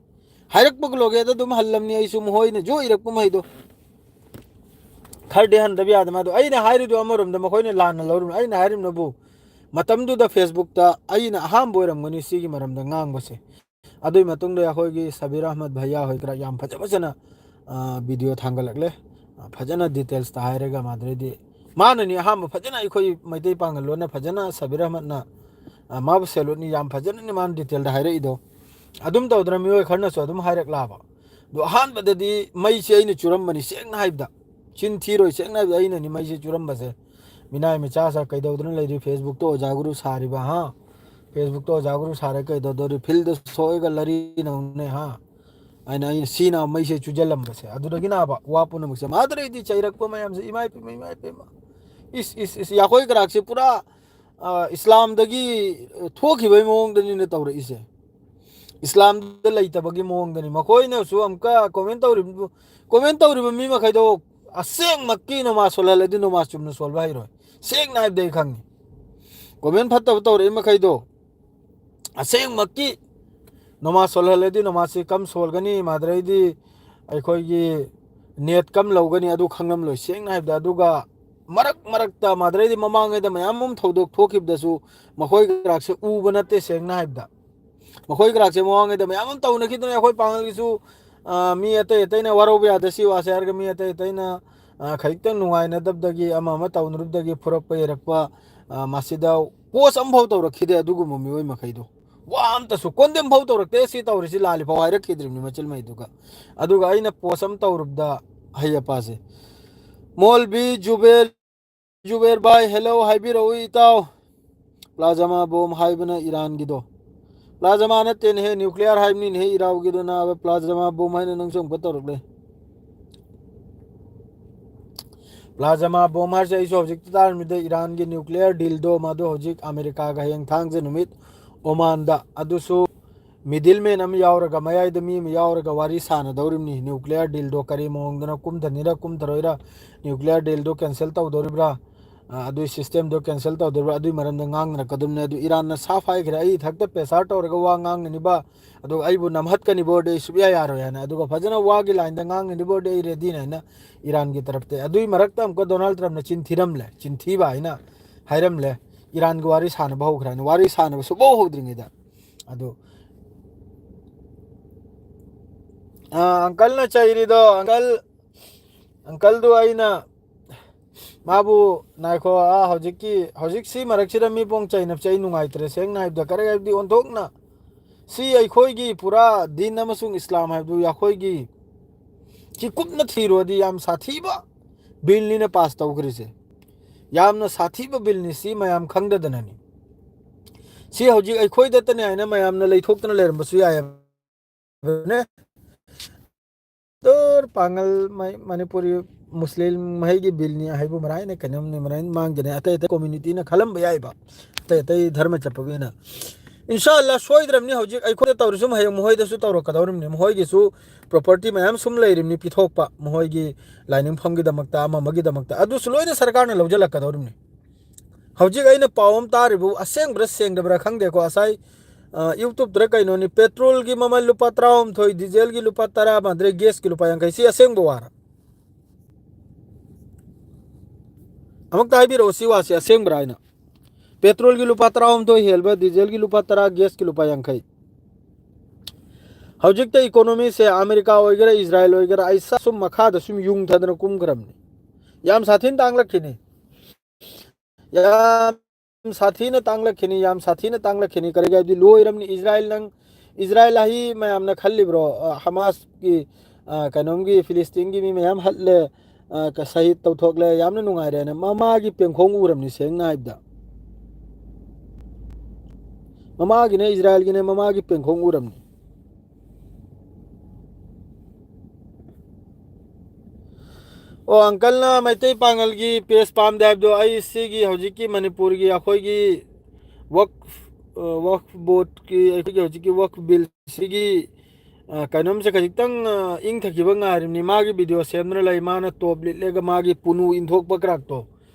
ꯍꯥꯏꯔꯛꯄ ꯂꯣꯒꯦꯗ ꯑꯗꯨꯝ ꯍꯜꯂꯝꯅꯤ ꯑꯩꯁꯨ, ꯃꯈꯣꯏꯅ ꯖꯣ ꯏꯔꯛꯄ ꯃꯍꯩꯗꯣ꯫ ꯈꯔꯗꯤ ꯍꯟꯗꯕ ꯌꯥꯗꯦ ꯃꯥꯗꯣ꯫ ꯑꯩꯅ ꯍꯥꯏꯔꯤꯗꯣ ꯑꯃꯔꯣꯝꯗ ꯃꯈꯣꯏꯅ ꯂꯥꯟꯅ ꯂꯧꯔꯤꯕꯅꯤ꯫ ꯑꯩꯅ ꯍꯥꯏꯔꯤꯕꯅꯕꯨ ꯃꯇꯝꯗꯨꯗ Facebookꯇ ꯑꯩꯅ ꯑꯍꯥꯟꯕ ꯑꯣꯏꯔꯝꯒꯅꯤ ꯁꯤꯒꯤ ꯃꯔꯝꯗ ꯉꯥꯡꯕꯁꯦ꯫ ꯑꯗꯨꯒꯤ ꯃꯇꯨꯡꯗ ꯑꯩꯈꯣꯏꯒꯤ ꯁꯕꯤꯔ ꯑꯍꯃꯗ ꯚꯩꯌꯥ ꯍꯣꯏ ꯈꯔ ꯌꯥꯝ ꯐꯖ ꯐꯖꯅ video ꯊꯥꯡꯒꯠꯂꯛꯂꯦ꯫ ꯐꯖꯅ detailsꯇ ꯍꯥꯏꯔꯒ ꯃꯥꯗꯨꯗꯩꯗꯤ ꯃꯥꯅꯅꯤ ꯑꯍꯥꯟꯕ ꯐꯖꯅ ꯑꯩꯈꯣꯏ ꯃꯩꯇꯩ ꯄꯥꯡꯒꯜ ꯂꯣꯟꯅ ꯐꯖꯅ ꯁꯕꯤꯔ ꯑꯍꯃꯗꯅ ꯃꯥꯕꯨ saluteꯅꯤ, ꯌꯥꯝ ꯐꯖꯅꯅꯤ ꯃꯥꯅ detailꯗ ꯍꯥꯏꯔꯛꯏꯗꯣ꯫ ꯑꯗꯨꯝ ꯇꯧꯗꯅ ꯃꯤꯑꯣꯏ ꯈꯔꯅꯁꯨ ꯑꯗꯨꯝ ꯍꯥꯏꯔꯛꯂꯛꯑꯕ꯫ ꯑꯗꯣ ꯑꯍꯥꯟꯕꯗꯗꯤ ꯃꯩꯁꯦ ꯑꯩꯅ ꯆꯨꯔꯝꯕꯅꯤ, ꯁꯦꯡꯅ ꯍꯥꯏꯕꯗ꯫ ꯆꯤꯟ ꯊꯤꯔꯣꯏ, ꯁꯦꯡꯅ ꯍꯥꯏꯕꯗ ꯑꯩꯅꯅꯤ ꯃꯩꯁꯦ ꯆꯨꯔꯝꯕꯁꯦ꯫ ꯃꯤꯅꯥꯏ ꯃꯆꯥ ꯁꯥ ꯀꯩꯗꯧꯗꯅ ꯂꯩꯔꯤ? Facebookꯇ ꯑꯣꯖꯥ ꯒꯨꯔꯨ ꯁꯥꯔꯤꯕ, ꯍꯥ? Facebookꯇ ꯑꯣꯖꯥ ꯒꯨꯔꯨ ꯁꯥꯔ ꯀꯩꯗꯧꯗꯣꯔꯤ? Fieldꯗ ꯁꯣꯛꯑꯒ ꯂꯔꯤ ꯅꯧꯅꯦ, ꯍꯥ? ꯑꯩꯅ, ꯑꯩꯅ ꯁꯤꯅ ꯃꯩꯁꯦ ꯆꯨꯖꯜꯂꯝꯕꯁꯦ꯫ ꯑꯗꯨꯗꯒꯤꯅꯕ ꯋꯥ ꯄꯨꯝꯅꯃꯛꯁꯦ꯫ ꯃꯥꯗꯔꯩꯗꯤ ꯆꯩꯔꯛꯄ ꯃꯌꯥꯝꯁꯦ, ꯏꯃꯥ ꯏꯄꯦꯝꯃ, ꯏꯃꯥ ꯏꯄꯦꯝꯃ꯫ ꯏꯁ, ꯏꯁ, ꯏꯁ, ꯌꯥꯈꯣꯏ ꯀꯔꯥꯛꯁꯦ ꯄꯨꯔꯥ, ꯑ, ꯏꯁꯂꯥꯝꯗꯒꯤ ꯊꯣꯛꯈꯤꯕꯒꯤ ꯃꯑꯣꯡꯗꯅꯤꯅ ꯇꯧꯔꯛꯏꯁꯦ꯫ ꯏꯁꯂꯥꯝꯗ ꯂꯩꯇꯕꯒꯤ ꯃꯑꯣꯡꯗꯅꯤ꯫ ꯃꯈꯣꯏꯅꯁꯨ ꯑꯃꯨꯛꯀ comment ꯇꯧꯔꯤꯕ, comment ꯇꯧꯔꯤꯕ ꯃꯤ ꯃꯈꯩꯗꯣ ꯑꯁꯦꯡꯃꯛꯀꯤ ꯅꯃꯥꯖ ꯁꯣꯜꯍꯜꯂꯗꯤ ꯅꯃꯥꯖ ꯆꯨꯝꯅ ꯁꯣꯜꯕ ꯍꯩꯔꯣꯏ꯫ ꯁꯦꯡꯅ ꯍꯥꯏꯕꯗ ꯑꯩ ꯈꯪꯉꯤ꯫ Comment ꯐꯠꯇꯕ ꯇꯧꯔꯛꯏ ꯃꯈꯩꯗꯣ ꯑꯁꯦꯡꯃꯛꯀꯤ ꯅꯃꯥꯖ ꯁꯣꯜꯍꯜꯂꯗꯤ ꯅꯃꯥꯖꯁꯤ ꯀꯝ ꯁꯣꯜꯒꯅꯤ, ꯃꯥꯗꯔꯩꯗꯤ ꯑꯩꯈꯣꯏꯒꯤ net ꯀꯝ ꯂꯧꯒꯅꯤ, ꯑꯗꯨ ꯈꯪꯂꯝꯂꯣꯏ꯫ ꯁꯦꯡꯅ ꯍꯥꯏꯕꯗ, ꯑꯗꯨꯒ ꯃꯔꯛ ꯃꯔꯛꯇ ꯃꯥꯗꯔꯩꯗꯤ ꯃꯃꯥꯡꯉꯩꯗ ꯃꯌꯥꯝ ꯑꯃ ꯊꯧꯗꯣꯛ ꯊꯣꯛꯈꯤꯕꯗꯁꯨ ꯃꯈꯣꯏ ꯀꯔꯥꯛꯁꯦ ꯎꯕ ꯅꯠꯇꯦ꯫ ꯁꯦꯡꯅ ꯍꯥꯏꯕꯗ ꯃꯈꯣꯏ ꯀꯔꯥꯛꯁꯦ ꯃꯃꯥꯡꯉꯩꯗ ꯃꯌꯥꯝ ꯑꯃ ꯇꯧꯅꯈꯤꯗꯅ ꯑꯩꯈꯣꯏ ꯄꯥꯡꯒꯜꯒꯤꯁꯨ, ꯑ, ꯃꯤ ꯑꯇꯩ ꯑꯇꯩꯅ ꯋꯥꯔꯧꯕ ꯌꯥꯗꯦ ꯁꯤ ꯋꯥꯁꯦ ꯍꯥꯏꯔꯒ ꯃꯤ ꯑꯇꯩ ꯑꯇꯩꯅ, ꯑ, ꯈꯖꯤꯛꯇꯪ ꯅꯨꯡꯉꯥꯏꯅꯗꯕꯗꯒꯤ ꯑꯃ ꯑꯃ ꯇꯧꯅꯔꯨꯕꯗꯒꯤ ꯐꯨꯔꯛꯄ ꯌꯩꯔꯛꯄ, ꯑ, ꯃꯁꯤꯗ post ꯑꯃꯐꯥꯎ ꯇꯧꯔꯛꯈꯤꯗꯦ ꯑꯗꯨꯒꯨꯝꯕ ꯃꯤꯑꯣꯏ ꯃꯈꯩꯗꯣ꯫ ꯋꯥ ꯑꯝꯇꯁꯨ condemn ꯐꯥꯎ ꯇꯧꯔꯛꯇꯦ, "ꯁꯤ ꯇꯧꯔꯤꯁꯤ ꯂꯥꯜꯂꯤ" ꯐꯥꯎ ꯍꯥꯏꯔꯛꯈꯤꯗ꯭ꯔꯤꯕꯅꯤ ꯃꯆꯤꯜꯃꯩꯗꯨꯒ꯫ ꯑꯗꯨꯒ ꯑꯩꯅ post ꯑꯃ ꯇꯧꯔꯨꯕꯗ ꯍꯩ ꯑꯄꯥꯁꯦ, ꯃꯣꯜꯕꯤ ꯖꯨꯕꯦꯔ, ꯖꯨꯕꯦꯔ ꯚꯥꯏ, hello ꯍꯥꯏꯕꯤꯔꯛꯎ ꯏꯇꯥꯎ꯫ Plasma bomb ꯍꯥꯏꯕꯅ ꯏꯔꯥꯟꯒꯤꯗꯣ꯫ Plasma ꯅꯠꯇꯦꯅꯦꯍꯦ, nuclear ꯍꯥꯏꯕꯅꯤꯅꯦꯍꯦ, ꯏꯔꯥꯎꯒꯤꯗꯣ ꯅꯥꯕ꯫ Plasma bomb ꯍꯥꯏꯅ ꯅꯪꯁꯨ ꯑꯃꯨꯛꯀ ꯇꯧꯔꯛꯂꯦ꯫ Plasma bomb ꯍꯥꯏꯔꯤꯁꯦ ꯑꯩꯁꯨ ꯍꯧꯖꯤꯛꯇ ꯇꯥꯔꯝꯃꯤꯗ, ꯏꯔꯥꯟꯒꯤ nuclear dealꯗꯣ, ꯃꯗꯨ ꯍꯧꯖꯤꯛ ꯑꯃꯦꯔꯤꯀꯥꯒ ꯍꯌꯦꯡ ꯊꯥꯡꯖ ꯅꯨꯃꯤꯠ ꯑꯣꯃꯥꯟꯗ, ꯑꯗꯨꯁꯨ middleman ꯑꯃ ꯌꯥꯎꯔꯒ, ꯃꯌꯥꯏꯗ ꯃꯤ ꯑꯃ ꯌꯥꯎꯔꯒ ꯋꯥꯔꯤ ꯁꯥꯟꯅꯗꯧꯔꯤꯕꯅꯤ꯫ Nuclear dealꯗꯣ ꯀꯔꯤ ꯃꯑꯣꯡꯗꯅꯣ, ꯀꯨꯝꯊꯅꯤꯔ ꯀꯨꯝꯊꯔꯣꯏꯔ, nuclear dealꯗꯣ cancel ꯇꯧꯗꯧꯔꯤꯕ꯭ꯔꯥ, ꯑ, ꯑꯗꯨꯒꯤ system ꯗꯣ cancel ꯇꯧꯗꯣꯏꯕ꯭ꯔꯥ, ꯑꯗꯨꯒꯤ ꯃꯔꯝꯗ ꯉꯥꯡꯅꯔꯛꯀꯗꯕꯅꯦ꯫ ꯑꯗꯨ ꯏꯔꯥꯟꯅ ꯁꯥꯐ ꯍꯥꯏꯈ꯭ꯔꯦ, "ꯑꯩ ꯏꯊꯛꯇ pressure ꯇꯧꯔꯒ ꯋꯥ ꯉꯥꯡꯒꯅꯤꯕ, ꯑꯗꯨꯒ ꯑꯩꯕꯨ ꯅꯝꯍꯠꯀꯅꯤꯕ ꯑꯣꯏꯔꯗꯤ ꯑꯩ ꯁꯨꯛꯌꯥ ꯌꯥꯔꯣꯏ" ꯍꯥꯏꯅ꯫ ꯑꯗꯨꯒ ꯐꯖꯅ ꯋꯥꯒꯤ line ꯗ ꯉꯥꯡꯒꯅꯤꯕ ꯑꯣꯏꯔꯗꯤ ꯑꯩ ready ꯅꯦ ꯍꯥꯏꯅ ꯏꯔꯥꯟꯒꯤ ꯇꯔꯞꯇ꯫ ꯑꯗꯨꯒꯤ ꯃꯔꯛꯇ ꯑꯃꯨꯛꯀ ꯗꯣꯅꯥꯜꯗ ꯇ꯭ꯔꯝꯞꯅ ꯆꯤꯟ ꯊꯤꯔꯝꯂꯦ, ꯆꯤꯟ ꯊꯤꯕ ꯍꯥꯏꯅ ꯍꯥꯏꯔꯝꯂꯦ꯫ ꯏꯔꯥꯟꯒꯤ ꯋꯥꯔꯤ ꯁꯥꯟꯅꯕ ꯍꯧꯈ꯭ꯔꯦ ꯍꯥꯏꯅ, ꯋꯥꯔꯤ ꯁꯥꯟꯅꯕ ꯁꯨꯡꯍꯧ ꯍꯧꯗ꯭ꯔꯤꯉꯩꯗ꯫ ꯑꯗꯨ, ꯑ, uncle ꯅ ꯆꯩꯔꯤꯗꯣ, uncle, uncle ꯗꯨ ꯑꯩꯅ ꯃꯥꯕꯨ, ꯉꯥꯏꯈꯣ, ꯑꯥ, ꯍꯧꯖꯤꯛꯀꯤ, ꯍꯧꯖꯤꯛ ꯁꯤ ꯃꯔꯛꯁꯤꯗ ꯃꯤ ꯄꯣꯡ ꯆꯩꯅꯕꯁꯦ ꯑꯩ ꯅꯨꯡꯉꯥꯏꯇ꯭ꯔꯦ, ꯁꯦꯡꯅ ꯍꯥꯏꯕꯗ꯫ ꯀꯔꯤ ꯍꯥꯏꯕꯗꯤ, ꯑꯣꯟꯊꯣꯛꯅ ꯁꯤ ꯑꯩꯈꯣꯏꯒꯤ ꯄꯨꯔꯥ ꯗꯤꯟ ꯑꯃꯁꯨꯡ ꯏꯁꯂꯥꯝ ꯍꯥꯏꯕꯗꯨ ꯑꯩꯈꯣꯏꯒꯤ ꯁꯤ ꯀꯨꯞꯅ ꯊꯤꯔꯨꯔꯗꯤ ꯌꯥꯝ ꯁꯥꯊꯤꯕ ꯕꯤꯜꯅꯤꯅ ꯄꯥꯁ ꯇꯧꯈ꯭ꯔꯤꯁꯦ꯫ ꯌꯥꯝꯅ ꯁꯥꯊꯤꯕ ꯕꯤꯜꯅꯤ, ꯁꯤ ꯃꯌꯥꯝ ꯈꯪꯗꯗꯅꯅꯤ꯫ ꯁꯤ ꯍꯧꯖꯤꯛ ꯑꯩꯈꯣꯏꯗꯇꯅꯦ ꯍꯥꯏꯅ ꯃꯌꯥꯝꯅ ꯂꯩꯊꯣꯛꯇꯅ ꯂꯩꯔꯝꯕꯁꯨ ꯌꯥꯏꯑꯕꯅꯦ꯫ ꯗꯣꯔ ꯄꯥꯡꯒꯜ ꯃꯩ-, ꯃꯅꯤꯄꯨꯔꯤ ꯃꯨꯁꯂꯤꯝ ꯃꯍꯩꯒꯤ ꯕꯤꯜꯅꯤ ꯍꯥꯏꯕꯨ ꯃꯔꯥꯏꯅ ꯀꯩꯅꯣꯝꯅꯤ, ꯃꯔꯥꯏꯅ ꯃꯥꯡꯗꯅꯤ꯫ ꯑꯇꯩ ꯑꯇꯩ community ꯅ ꯈꯜꯂꯝꯕ ꯌꯥꯏꯕ, ꯑꯇꯩ ꯑꯇꯩ ꯙꯔꯃ ꯆꯠꯄꯒꯤ ꯑꯣꯏꯅ꯫ ꯏꯟꯁꯥ ꯑꯜꯂꯥ ꯁꯣꯏꯗ꯭ꯔꯕꯅꯤ꯫ ꯍꯧꯖꯤꯛ ꯑꯩꯈꯣꯏꯗ ꯇꯧꯔꯤꯁꯨ ꯍꯌꯦꯡ ꯃꯈꯣꯏꯗꯁꯨ ꯇꯧꯔꯛꯀꯗꯧꯔꯤꯕꯅꯤ꯫ ꯃꯈꯣꯏꯒꯤꯁꯨ property ꯃꯌꯥꯝ ꯁꯨꯝ ꯂꯩꯔꯤꯕꯅꯤ ꯄꯤꯊꯣꯛꯄ, ꯃꯈꯣꯏꯒꯤ ꯂꯥꯏꯅꯤꯡꯐꯝꯒꯤꯗꯃꯛꯇ, ꯑꯃ ꯑꯃꯒꯤꯗꯃꯛꯇ, ꯑꯗꯨꯁꯨ ꯂꯣꯏꯅ ꯁꯔꯀꯥꯔꯅ ꯂꯧꯁꯤꯜꯂꯛꯀꯗꯧꯔꯤꯕꯅꯤ꯫ ꯍꯧꯖꯤꯛ ꯑꯩꯅ ꯄꯥꯎ ꯑꯃ ꯇꯥꯔꯤꯕꯨ ꯑꯁꯦꯡꯕ꯭ꯔꯥ ꯁꯦꯡꯗꯕ꯭ꯔꯥ ꯈꯪꯗꯦꯀꯣ꯫ ꯉꯁꯥꯏ, ꯑ, YouTube ꯇꯔ ꯀꯩꯅꯣꯅꯤ, petrol ꯒꯤ ꯃꯃꯜ ꯂꯨꯄꯥ ꯇꯔꯥꯍꯨꯝꯗꯣꯏ, diesel ꯒꯤ ꯂꯨꯄꯥ ꯇꯔꯥ ꯃꯥꯟꯗ꯭ꯔꯦ, gas ꯀꯤ ꯂꯨꯄꯥ ꯌꯥꯡꯈꯩ꯫ ꯁꯤ ꯑꯁꯦꯡꯕ ꯋꯥꯔ? ꯑꯃꯨꯛꯇ ꯍꯥꯏꯕꯤꯔꯛꯑꯣ, ꯁꯤ ꯋꯥꯁꯤ ꯑꯁꯦꯡꯕ꯭ꯔꯥ ꯍꯥꯏꯅ꯫ Petrol ꯒꯤ ꯂꯨꯄꯥ ꯇꯔꯥꯍꯨꯝꯗꯣꯏ ꯍꯦꯜꯕ, diesel ꯒꯤ ꯂꯨꯄꯥ ꯇꯔꯥ, gas ꯀꯤ ꯂꯨꯄꯥ ꯌꯥꯡꯈꯩ꯫ ꯍꯧꯖꯤꯛꯇ economy ꯁꯦ ꯑꯃꯦꯔꯤꯀꯥ ꯑꯣꯏꯒꯦꯔꯥ, ꯏꯖꯔꯥꯏꯜ ꯑꯣꯏꯒꯦꯔꯥ, ꯑꯩ ꯁ-, ꯁꯨꯝ ꯃꯈꯥꯗ ꯁꯨꯝ ꯌꯨꯡꯊꯗꯅ ꯀꯨꯝꯈ꯭ꯔꯕꯅꯤ꯫ ꯌꯥꯝ ꯁꯥꯊꯤꯅ ꯇꯥꯡꯂꯛꯈꯤꯅꯤ꯫ ꯌꯥꯝ ꯁꯥꯊꯤꯅ ꯇꯥꯡꯂꯛꯈꯤꯅꯤ, ꯌꯥꯝ ꯁꯥꯊꯤꯅ ꯇꯥꯡꯂꯛꯈꯤꯅꯤ꯫ ꯀꯔꯤꯒꯤ ꯍꯥꯏꯕꯗꯤ ꯂꯣꯏꯔꯝꯅꯤ꯫ ꯏꯖꯔꯥꯏꯜ ꯅꯪ, ꯏꯖꯔꯥꯏꯜ ꯑꯍꯤ ꯃꯌꯥꯝꯅ ꯈꯜꯂꯤꯕ꯭ꯔꯣ? ꯑ, ꯍꯃꯥꯁꯀꯤ, ꯑ, ꯀꯩꯅꯣꯝꯒꯤ ꯐꯤꯂꯤꯁꯇꯤꯟꯒꯤ ꯃꯤ ꯃꯌꯥꯝ ꯍꯠꯂꯦ, ꯑ, ꯀ-, ꯁꯍꯤꯗ ꯇꯧꯊꯣꯛꯂꯦ, ꯌꯥꯝꯅ ꯅꯨꯡꯉꯥꯏꯔꯦꯅ꯫ ꯃꯃꯥꯒꯤ ꯄꯦꯡꯈꯣꯡ ꯎꯔꯝꯅꯤ, ꯁꯦꯡꯅ ꯍꯥꯏꯕꯗ꯫ ꯃꯃꯥꯒꯤꯅꯦ, ꯏꯖꯔꯥꯏꯜꯒꯤꯅꯦ, ꯃꯃꯥꯒꯤ ꯄꯦꯡꯈꯣꯡ ꯎꯔꯝꯅꯤ꯫ ꯑꯣ, uncle ꯅ ꯃꯩꯇꯩ ꯄꯥꯉꯜꯒꯤ page ꯄꯥꯝꯗꯦ ꯍꯥꯏꯕꯗꯣ, ꯑꯩ ꯁꯤꯒꯤ ꯍꯧꯖꯤꯛꯀꯤ ꯃꯅꯤꯄꯨꯔꯒꯤ ꯑꯩꯈꯣꯏꯒꯤ ꯋꯛꯐ, ꯑ, ꯋꯛꯐ board ꯀꯤ, ꯑꯩꯈꯣꯏꯒꯤ ꯍꯧꯖꯤꯛꯀꯤ ꯋꯛꯐ bill ꯁꯤꯒꯤ, ꯑ, ꯀꯩꯅꯣꯝꯁꯦ ꯈꯖꯤꯛꯇꯪ, ꯑ, ꯏꯪꯊꯈꯤꯕ ꯉꯥꯏꯔꯤꯕꯅꯤ꯫ ꯃꯥꯒꯤ video ꯁꯦꯝꯗꯨꯅ ꯂꯩ, ꯃꯥꯅ ꯇꯣꯞ ꯂꯤꯠꯂꯦꯒ ꯃꯥꯒꯤ ꯄꯨꯅꯨ ꯏꯟꯊꯣꯛꯄ ꯀ꯭ꯔꯥꯛꯇꯣ꯫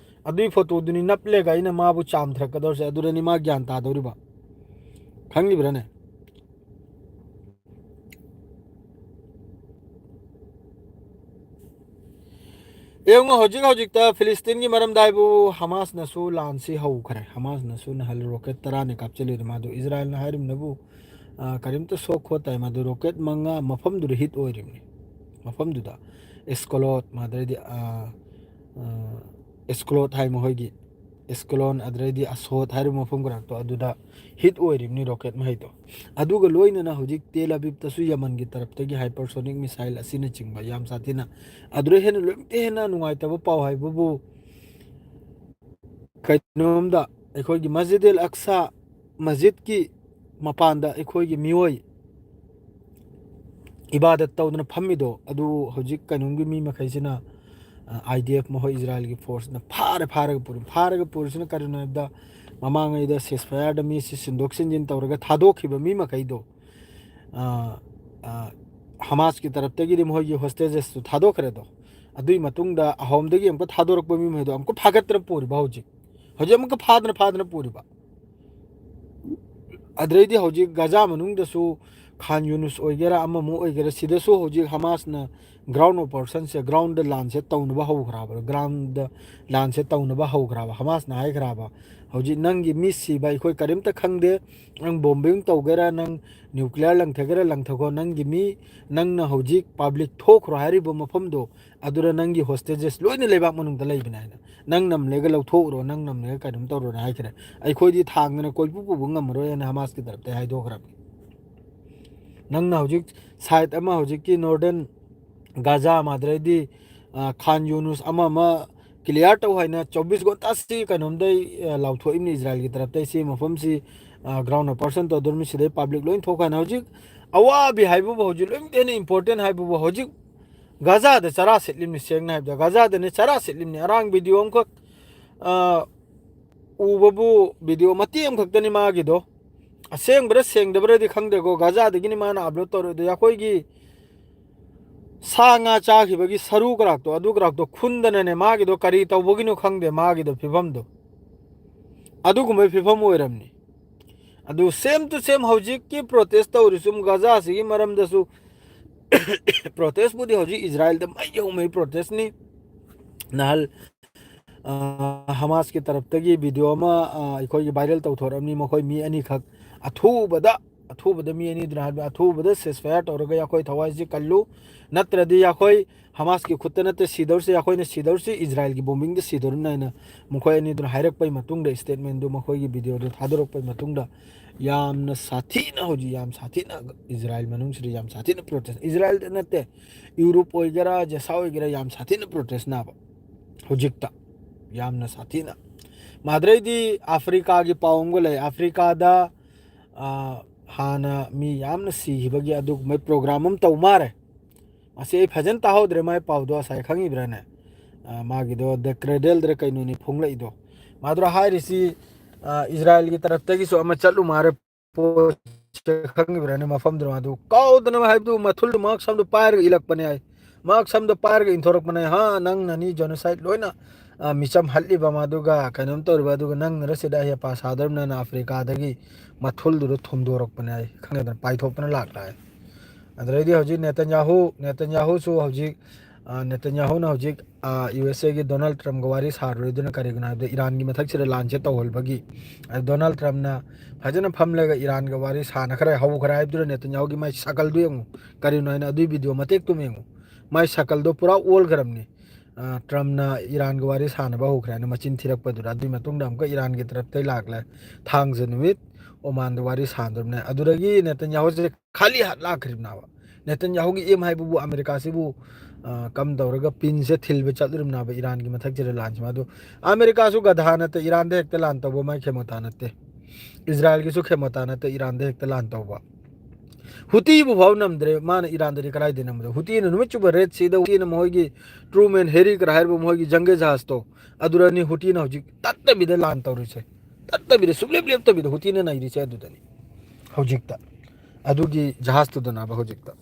ꯑꯗꯨꯒꯤ ꯐꯣꯇꯣꯗꯨꯅꯤ ꯅꯞꯂꯒ ꯑꯩꯅ ꯃꯥꯕꯨ ꯆꯥꯝꯊꯔꯛꯀꯗꯧꯔꯤꯁꯦ꯫ ꯑꯗꯨꯗꯅꯤ ꯃꯥ ꯒ꯭ꯌꯥꯟ ꯇꯥꯗꯧꯔꯤꯕ꯫ ꯈꯪꯂꯤꯕ꯭ꯔꯥꯅꯦ? ꯌꯦꯡꯉꯣ, ꯍꯧꯖꯤꯛ ꯍꯧꯖꯤꯛꯇ ꯐꯤꯂꯤꯁꯇꯤꯟꯒꯤ ꯃꯔꯝꯗ ꯍꯥꯏꯕꯨ ꯍꯃꯥꯁꯅꯁꯨ ꯂꯥꯟꯁꯤ ꯍꯧꯈ꯭ꯔꯦ꯫ ꯍꯃꯥꯁꯅꯁꯨ ꯅꯍꯥꯟ ꯔꯣꯀꯦꯠ ꯇꯔꯥꯅꯤ ꯀꯥꯞꯆꯤꯜꯂꯤꯗꯣ꯫ ꯃꯥꯗꯣ ꯏꯖꯔꯥꯏꯜꯅ ꯍꯥꯏꯔꯤꯕꯅꯕꯨ, ꯑ, ꯀꯔꯤꯝꯇ ꯁꯣꯛ ꯈꯣꯠ ꯇꯥꯏ꯫ ꯃꯥꯗꯣ ꯔꯣꯀꯦꯠ ꯃꯉꯥ ꯃꯐꯝꯗꯨꯗ ꯍꯤꯠ ꯑꯣꯏꯔꯤꯕꯅꯤ꯫ ꯃꯐꯝꯗꯨꯗ ꯑꯦꯁꯀꯣꯂꯣꯠ, ꯃꯥꯗ꯭ꯔꯩꯗꯤ, ꯑ, ꯑ, ꯑꯦꯁꯀꯣꯂꯣꯠ ꯍꯥꯏ ꯃꯈꯣꯏꯒꯤ, ꯑꯦꯁꯀꯣꯂꯣꯟ, ꯑꯗꯨꯗꯩꯗꯤ ꯑꯁꯣꯠ ꯍꯥꯏꯔꯤꯕ ꯃꯐꯝ ꯈꯔꯗꯣ ꯑꯗꯨꯗ ꯍꯤꯠ ꯑꯣꯏꯔꯤꯕꯅꯤ ꯔꯣꯀꯦꯠ ꯃꯍꯩꯗꯣ꯫ ꯑꯗꯨꯒ ꯂꯣꯏꯅꯅ ꯍꯧꯖꯤꯛ ꯇꯦꯜ ꯑꯕꯤꯕꯇꯁꯨ ꯌꯃꯟꯒꯤ ꯇꯔꯞꯇꯒꯤ ꯍꯥꯏꯄꯔꯁꯣꯅꯤꯛ ꯃꯤꯁꯥꯏꯜ ꯑꯁꯤꯅꯆꯤꯡꯕ ꯌꯥꯝ ꯁꯥꯊꯤꯅ, ꯑꯗꯨꯗ ꯍꯦꯟꯅ ꯂꯣꯏꯅ ꯍꯦꯟꯅ ꯅꯨꯡꯉꯥꯏꯇꯕ ꯄꯥꯎ ꯍꯥꯏꯕꯕꯨ, ꯀꯩꯅꯣꯝꯗ ꯑꯩꯈꯣꯏꯒꯤ ꯃꯁꯖꯤꯗ ꯑꯦꯜ ꯑꯛꯁꯥ ꯃꯁꯖꯤꯗꯀꯤ ꯃꯄꯥꯟꯗ ꯑꯩꯈꯣꯏꯒꯤ ꯃꯤꯑꯣꯏ ꯏꯕꯥꯗꯠ ꯇꯧꯗꯅ ꯐꯝꯃꯤꯗꯣ, ꯑꯗꯨ ꯍꯧꯖꯤꯛ ꯀꯩꯅꯣꯝꯒꯤ ꯃꯤ ꯃꯈꯩꯁꯤꯅ, ꯑ, ꯑꯥꯏ ꯗꯤ ꯑꯦꯐ ꯃꯈꯣꯏ ꯏꯖꯔꯥꯏꯜꯒꯤ ꯐꯣꯔꯁꯅ ꯐꯥꯔꯦ, ꯐꯥꯔꯒ ꯄꯨꯔꯤ꯫ ꯐꯥꯔꯒ ꯄꯨꯔꯤꯁꯤꯅ ꯀꯔꯤꯅꯣ ꯍꯥꯏꯕꯗ, ꯃꯃꯥꯡꯉꯩꯗ ceasefire ꯗ ꯃꯤꯁꯤ ꯁꯤꯟꯗꯣꯛ ꯁꯤꯟꯖꯤꯟ ꯇꯧꯔꯒ ꯊꯥꯗꯣꯛꯈꯤꯕ ꯃꯤ ꯃꯈꯩꯗꯣ, ꯑ, ꯑ, ꯍꯃꯥꯁꯀꯤ ꯇꯔꯞꯇꯒꯤꯗꯤ ꯃꯈꯣꯏꯒꯤ hostages ꯇꯨ ꯊꯥꯗꯣꯛꯈ꯭ꯔꯦꯗꯣ꯫ ꯑꯗꯨꯒꯤ ꯃꯇꯨꯡꯗ ꯑꯍꯣꯝꯗꯒꯤ ꯑꯃꯨꯛꯀ ꯊꯥꯗꯣꯔꯛꯄ ꯃꯤ ꯃꯈꯩꯗꯣ ꯑꯃꯨꯛꯀ ꯐꯥꯒꯠꯇꯅ ꯄꯨꯔꯤꯕ ꯍꯧꯖꯤꯛ꯫ ꯍꯧꯖꯤꯛ ꯑꯃꯨꯛꯀ ꯐꯥꯗꯅ ꯐꯥꯗꯅ ꯄꯨꯔꯤꯕ꯫ ꯑꯗꯨꯗꯩꯗꯤ ꯍꯧꯖꯤꯛ ꯒꯖꯥ ꯃꯅꯨꯡꯗꯁꯨ, ꯈꯥꯟ ꯌꯨꯅꯨꯁ ꯑꯣꯏꯒꯦꯔꯥ, ꯑꯃꯃꯨꯛ ꯑꯣꯏꯒꯦꯔꯥ, ꯁꯤꯗꯁꯨ ꯍꯧꯖꯤꯛ ꯍꯃꯥꯁꯅ ground operation ꯁꯦ, ground ꯗ ꯂꯥꯟꯁꯦ ꯇꯧꯅꯕ ꯍꯧꯈ꯭ꯔꯕ, ground ꯗ ꯂꯥꯟꯁꯦ ꯇꯧꯅꯕ ꯍꯧꯈ꯭ꯔꯕ꯫ ꯍꯃꯥꯁꯅ ꯍꯥꯏꯈ꯭ꯔꯕ, "ꯍꯧꯖꯤꯛ ꯅꯪꯒꯤ ꯃꯤ ꯁꯤꯕ ꯑꯩꯈꯣꯏ ꯀꯔꯤꯝꯇ ꯈꯪꯗꯦ, ꯅꯪ bombing ꯇꯧꯒꯦꯔꯥ, ꯅꯪ nuclear ꯂꯪꯊꯒꯦꯔꯥ ꯂꯪꯊꯈꯣ, ꯅꯪꯒꯤ ꯃꯤ, ꯅꯪꯅ ꯍꯧꯖꯤꯛ public ꯊꯣꯛꯈ꯭ꯔꯣ ꯍꯥꯏꯔꯤꯕ ꯃꯐꯝꯗꯣ, ꯑꯗꯨꯗ ꯅꯪꯒꯤ hostages ꯂꯣꯏꯅ ꯂꯩꯕꯥꯛ ꯃꯅꯨꯡꯗ ꯂꯩꯕꯅꯦ" ꯍꯥꯏꯅ꯫ "ꯅꯪ ꯅꯝꯂꯦꯒ ꯂꯧꯊꯣꯛꯎꯔꯣ, ꯅꯪ ꯅꯝꯂꯦꯒ ꯀꯩꯅꯣꯝ ꯇꯧꯔꯣꯅ" ꯍꯥꯏꯈ꯭ꯔꯦ꯫ "ꯑꯩꯈꯣꯏꯗꯤ ꯊꯥꯡꯗꯅ ꯀꯣꯏꯄꯨ ꯄꯨꯕ ꯉꯝꯃꯔꯣꯏ" ꯍꯥꯏꯅ ꯍꯃꯥꯁꯀꯤ ꯇꯔꯞꯇ ꯍꯥꯏꯗꯣꯛꯈ꯭ꯔꯕꯅꯤ꯫ ꯅꯪꯅ ꯍꯧꯖꯤꯛ side ꯑꯃ, ꯍꯧꯖꯤꯛꯀꯤ northern ꯒꯥꯖꯥ, ꯃꯥꯗ꯭ꯔꯩꯗꯤ, ꯑ, ꯈꯥꯟ ꯌꯨꯅꯨꯁ, ꯑꯃ ꯑꯃ clear ꯇꯧ ꯍꯥꯏꯅ ꯆꯧꯕꯤꯁ ꯘꯟꯇꯥꯁꯤ ꯀꯩꯅꯣꯝꯗꯩ, ꯑ, ꯂꯥꯎꯊꯣꯛꯏꯕꯅꯤ ꯏꯖꯔꯥꯏꯜꯒꯤ ꯇꯔꯞꯇꯩ꯫ ꯁꯤ ꯃꯐꯝꯁꯤ, ꯑ, ground operation ꯇꯧꯗꯣꯔꯤꯕꯅꯤ, ꯁꯤꯗꯩ public ꯂꯣꯏ ꯊꯣꯛꯈ꯭ꯔꯅꯤ꯫ ꯍꯧꯖꯤꯛ ꯑꯋꯥꯕꯤ ꯍꯥꯏꯕꯕꯨ, ꯍꯧꯖꯤꯛ ꯂꯣꯏꯅ ꯍꯦꯟꯅ important ꯍꯥꯏꯕꯕꯨ ꯍꯧꯖꯤꯛ ꯒꯥꯖꯥꯗ ꯆꯔꯥ ꯁꯤꯠꯂꯤꯕꯅꯤ꯫ ꯁꯦꯡꯅ ꯍꯥꯏꯕꯗ ꯒꯥꯖꯥꯗꯅꯤ ꯆꯔꯥ ꯁꯤꯠꯂꯤꯕꯅꯤ꯫ ꯑꯔꯥꯡ video ꯑꯃꯈꯛ, ꯑ, ꯎꯕꯕꯨ, video ꯃꯇꯦꯛ ꯑꯃꯈꯛꯇꯅꯤ ꯃꯥꯒꯤꯗꯣ꯫ ꯑꯁꯦꯡꯕ꯭ꯔꯥ ꯁꯦꯡꯗꯕ꯭ꯔꯥꯗꯤ ꯈꯪꯗꯦꯀꯣ, ꯒꯥꯖꯥꯗꯒꯤꯅꯤ ꯃꯥꯅ upload ꯇꯧꯔꯛꯏꯗꯣ꯫ ꯑꯩꯈꯣꯏꯒꯤ ꯁꯥ ꯉꯥ ꯆꯥꯈꯤꯕꯒꯤ ꯁꯔꯨ ꯀꯔꯥꯛꯇꯣ, ꯑꯗꯨ ꯀꯔꯥꯛꯇꯣ ꯈꯨꯟꯗꯅꯅꯦ, ꯃꯥꯒꯤꯗꯣ ꯀꯔꯤ ꯇꯧꯕꯒꯤꯅꯣ ꯈꯪꯗꯦ, ꯃꯥꯒꯤꯗꯣ ꯐꯤꯕꯝꯗꯣ ꯑꯗꯨꯒꯨꯝꯕꯒꯤ ꯐꯤꯕꯝ ꯑꯣꯏꯔꯝꯅꯤ꯫ ꯑꯗꯨ same to same ꯍꯧꯖꯤꯛꯀꯤ protest ꯇꯧꯔꯤꯁꯨ ꯒꯖꯥꯁꯤꯒꯤ ꯃꯔꯝꯗꯁꯨ protestꯄꯨꯗꯤ ꯍꯧꯖꯤꯛ ꯏꯖꯔꯥꯏꯜꯗ ꯃꯩ ꯍꯧꯃꯩ protestꯅꯤ꯫ ꯅꯍꯥꯟ ꯍꯃꯥꯁꯀꯤ ꯇꯔꯞꯇꯒꯤ video ꯑꯃ ꯑꯩꯈꯣꯏꯒꯤ viral ꯇꯧꯊꯣꯔꯛꯑꯕꯅꯤ꯫ ꯃꯈꯣꯏ ꯃꯤ ꯑꯅꯤꯈꯛ ꯑꯊꯨꯕꯗ ꯑꯊꯨꯕꯗ ꯃꯤ ꯑꯅꯤꯗꯨꯅ ꯍꯥꯏꯕ, ꯑꯊꯨꯕꯗ ceasefire ꯇꯧꯔꯒ ꯑꯩꯈꯣꯏ ꯊꯋꯥꯏꯁꯤ ꯀꯜꯂꯨ, ꯅꯠꯇ꯭ꯔꯗꯤ ꯑꯩꯈꯣꯏ ꯍꯃꯥꯁꯀꯤ ꯈꯨꯠꯇ ꯅꯠꯇꯦ ꯁꯤꯗꯧꯔꯤꯁꯤ, ꯑꯩꯈꯣꯏꯅ ꯁꯤꯗꯧꯔꯤꯁꯤ ꯏꯖꯔꯥꯏꯜꯒꯤ bombingꯗ ꯁꯤꯗꯧꯔꯤꯅꯤ ꯍꯥꯏꯅ ꯃꯈꯣꯏ ꯑꯅꯤꯗꯨꯅ ꯍꯥꯏꯔꯛꯄꯩ ꯃꯇꯨꯡꯗ, statementꯗꯨ ꯃꯈꯣꯏꯒꯤ videoꯗꯨ ꯊꯥꯗꯣꯔꯛꯄꯩ ꯃꯇꯨꯡꯗ ꯌꯥꯝꯅ ꯁꯥꯊꯤꯅ, ꯍꯧꯖꯤꯛ ꯌꯥꯝ ꯁꯥꯊꯤꯅ ꯏꯖꯔꯥꯏꯜ ꯃꯅꯨꯡꯁꯤꯗ ꯌꯥꯝ ꯁꯥꯊꯤꯅ protest, ꯏꯖꯔꯥꯏꯜꯗ ꯅꯠꯇꯦ, ꯌꯨꯔꯣꯞ ꯑꯣꯏꯒꯦꯔꯥ, ꯖꯦꯁꯥ ꯑꯣꯏꯒꯦꯔꯥ, ꯌꯥꯝ ꯁꯥꯊꯤꯅ protest ꯅꯥꯕ ꯍꯧꯖꯤꯛꯇ, ꯌꯥꯝꯅ ꯁꯥꯊꯤꯅ꯫ ꯃꯥꯗ꯭ꯔꯩꯗꯤ ꯑꯐ꯭ꯔꯤꯀꯥꯒꯤ ꯄꯥꯎ ꯑꯃꯒ ꯂꯩ꯫ ꯑꯐ꯭ꯔꯤꯀꯥꯗ ꯍꯥꯟꯅ ꯃꯤ ꯌꯥꯝꯅ ꯁꯤꯈꯤꯕꯒꯤ ꯑꯗꯨꯒꯨꯝꯕ program ꯑꯃ ꯇꯧ ꯃꯥꯜꯂꯦ꯫ ꯃꯁꯤ ꯑꯩ ꯐꯖꯅ ꯇꯥꯍꯧꯗ꯭ꯔꯦ, ꯃꯥꯏ ꯄꯥꯎꯗꯣ ꯉꯁꯥꯏ ꯈꯪꯉꯤꯕ꯭ꯔꯥꯅꯦ? ꯃꯥꯒꯤꯗꯣ The Cradleꯗ꯭ꯔ ꯀꯩꯅꯣꯅꯤ ꯐꯣꯡꯂꯛꯏꯗꯣ꯫ ꯃꯥꯗꯨꯔ ꯍꯥꯏꯔꯤꯁꯤ ꯏꯖꯔꯥꯏꯜꯒꯤ ꯇꯔꯞꯇꯒꯤꯁꯨ ꯑꯃ ꯆꯠꯂꯨ ꯃꯥꯜꯂꯦ꯫ ꯄꯣꯠꯁꯦ ꯈꯪꯉꯤꯕ꯭ꯔꯥꯅꯦ? ꯃꯐꯝꯗꯨꯅ ꯑꯗꯨ ꯀꯥꯎꯗꯅꯕ ꯍꯥꯏꯕꯗꯨ ꯃꯊꯨꯜꯗꯨ ꯃꯍꯥꯛ ꯁꯝꯗꯨ ꯄꯥꯏꯔꯒ ꯏꯜꯂꯛꯄꯅꯦ ꯍꯥꯏ꯫ ꯃꯍꯥꯛ ꯁꯝꯗꯨ ꯄꯥꯏꯔꯒ ꯏꯟꯊꯣꯔꯛꯄꯅꯦ꯫ ꯍꯥ, ꯅꯪ ꯅꯅꯤ genocide ꯂꯣꯏꯅ ꯃꯤꯆꯝ ꯍꯠꯂꯤꯕ ꯃꯗꯨꯒ ꯀꯩꯅꯣꯝ ꯇꯧꯔꯤꯕ, ꯑꯗꯨꯒ ꯅꯪꯅꯔ ꯁꯤꯗ ꯍꯦꯄꯥ ꯁꯥꯗꯧꯔꯤꯕꯅꯤꯅ ꯑꯐ꯭ꯔꯤꯀꯥꯗꯒꯤ ꯃꯊꯨꯜꯗꯨꯗ ꯊꯣꯝꯗꯣꯔꯛꯄꯅꯦ ꯍꯥꯏ꯫ ꯈꯪꯉꯦꯗꯅ, ꯄꯥꯏꯊꯣꯛꯇꯅ ꯂꯥꯛꯂꯦ ꯍꯥꯏ꯫ ꯑꯗꯨꯗꯩꯗꯤ ꯍꯧꯖꯤꯛ ꯅꯦꯇꯟꯌꯥꯍꯨ, ꯅꯦꯇꯟꯌꯥꯍꯨꯁꯨ ꯍꯧꯖꯤꯛ, ꯅꯦꯇꯟꯌꯥꯍꯨꯅ ꯍꯧꯖꯤꯛ USAꯒꯤ ꯗꯣꯅꯥꯜꯗ ꯇ꯭ꯔꯝꯞꯀ ꯋꯥꯔꯤ ꯁꯥꯔꯨꯔꯣꯏꯗꯨꯅ ꯀꯔꯤꯒꯤꯅꯣ ꯍꯥꯏꯕꯗ ꯏꯔꯥꯟꯒꯤ ꯃꯊꯛꯁꯤꯗ ꯂꯥꯟꯁꯦ ꯇꯧꯍꯜꯕꯒꯤ꯫ ꯗꯣꯅꯥꯜꯗ ꯇ꯭ꯔꯝꯞꯅ ꯐꯖꯅ ꯐꯝꯂꯒ ꯏꯔꯥꯟꯒ ꯋꯥꯔꯤ ꯁꯥꯟꯅꯈ꯭ꯔꯦ, ꯍꯧꯈ꯭ꯔꯦ ꯍꯥꯏꯕꯗꯨꯅ ꯅꯦꯇꯟꯌꯥꯍꯨꯒꯤ ꯃꯥꯏ ꯁꯀꯜꯗꯨ ꯌꯦꯡꯉꯨ꯫ ꯀꯔꯤꯅꯣ ꯍꯥꯏꯅ ꯑꯗꯨꯒꯤ video ꯃꯇꯦꯛꯇꯨꯝ ꯌꯦꯡꯉꯨ꯫ ꯃꯥꯏ ꯁꯀꯜꯗꯣ ꯄꯨꯔꯥ ꯑꯣꯜꯈ꯭ꯔꯕꯅꯤ꯫ ꯇ꯭ꯔꯝꯞꯅ ꯏꯔꯥꯟꯒ ꯋꯥꯔꯤ ꯁꯥꯟꯅꯕ ꯍꯧꯈ꯭ꯔꯦ ꯍꯥꯏꯅ ꯃꯆꯤꯟ ꯊꯤꯔꯛꯄꯗꯨꯗ꯫ ꯑꯗꯨꯒꯤ ꯃꯇꯨꯡꯗ ꯑꯃꯨꯛꯀ ꯏꯔꯥꯟꯒꯤ ꯇꯔꯞꯇꯩ ꯂꯥꯛꯂꯦ꯫ ꯊꯥꯡꯖ ꯅꯨꯃꯤꯠ ꯑꯣꯃꯥꯟꯗ ꯋꯥꯔꯤ ꯁꯥꯟꯅꯗ꯭ꯔꯕꯅꯦ꯫ ꯑꯗꯨꯗꯒꯤ ꯅꯦꯇꯟꯌꯥꯍꯨꯁꯦ ꯈꯥꯂꯤ ꯍꯥꯠ ꯂꯥꯛꯈ꯭ꯔꯤꯕꯅꯦꯕ꯫ ꯅꯦꯇꯟꯌꯥꯍꯨꯒꯤ aim ꯍꯥꯏꯕꯕꯨ ꯑꯃꯦꯔꯤꯀꯥꯁꯤꯕꯨ ꯀꯝ ꯇꯧꯔꯒ ꯄꯤꯟꯁꯦ ꯊꯤꯜꯕ ꯆꯠꯂꯤꯕꯅꯦꯕ ꯏꯔꯥꯟꯒꯤ ꯃꯊꯛꯁꯤꯗ ꯂꯥꯟꯁꯤꯃ꯫ ꯑꯗꯨ ꯑꯃꯦꯔꯤꯀꯥꯁꯨ ꯒꯙꯥ ꯅꯠꯇꯦ, ꯏꯔꯥꯟꯗ ꯍꯦꯛꯇ ꯂꯥꯟ ꯇꯧꯕ ꯃꯥꯏ ꯈꯦꯃꯣꯇꯥ ꯅꯠꯇꯦ꯫ ꯏꯖꯔꯥꯏꯜꯒꯤꯁꯨ ꯈꯦꯃꯣꯇꯥ ꯅꯠꯇꯦ ꯏꯔꯥꯟꯗ ꯍꯦꯛꯇ ꯂꯥꯟ ꯇꯧꯕ꯫ ꯍꯨꯇꯤꯕꯨ ꯐꯥꯎ ꯅꯝꯗ꯭ꯔꯦ, ꯃꯥꯅ ꯏꯔꯥꯟꯗꯗꯤ ꯀꯗꯥꯏꯗ ꯅꯝꯗ꯭ꯔꯦ? ꯍꯨꯇꯤꯅ ꯅꯨꯃꯤꯠ ꯆꯨꯞꯄ Red Seaꯗ, ꯍꯨꯇꯤꯅ ꯃꯈꯣꯏꯒꯤ Truman Harry ꯀꯔ ꯍꯥꯏꯔꯤꯕ ꯃꯈꯣꯏꯒꯤ ꯖꯪꯒꯦ ꯖꯍꯥꯖꯇꯣ, ꯑꯗꯨꯔꯅꯤ ꯍꯨꯇꯤꯅ ꯍꯧꯖꯤꯛ ꯇꯠꯇꯕꯤꯗ ꯂꯥꯟ ꯇꯧꯔꯤꯁꯦ꯫ ꯇꯠꯇꯕꯤꯗ, ꯁꯨꯡꯂꯦꯞ ꯂꯦꯞꯇꯕꯤꯗ ꯍꯨꯇꯤꯅ ꯅꯩꯔꯤꯁꯦ ꯑꯗꯨꯗꯅꯤ ꯍꯧꯖꯤꯛꯇ꯫ ꯑꯗꯨꯒꯤ ꯖꯍꯥꯖꯇꯨꯗꯅꯕ ꯍꯧꯖꯤꯛꯇ꯫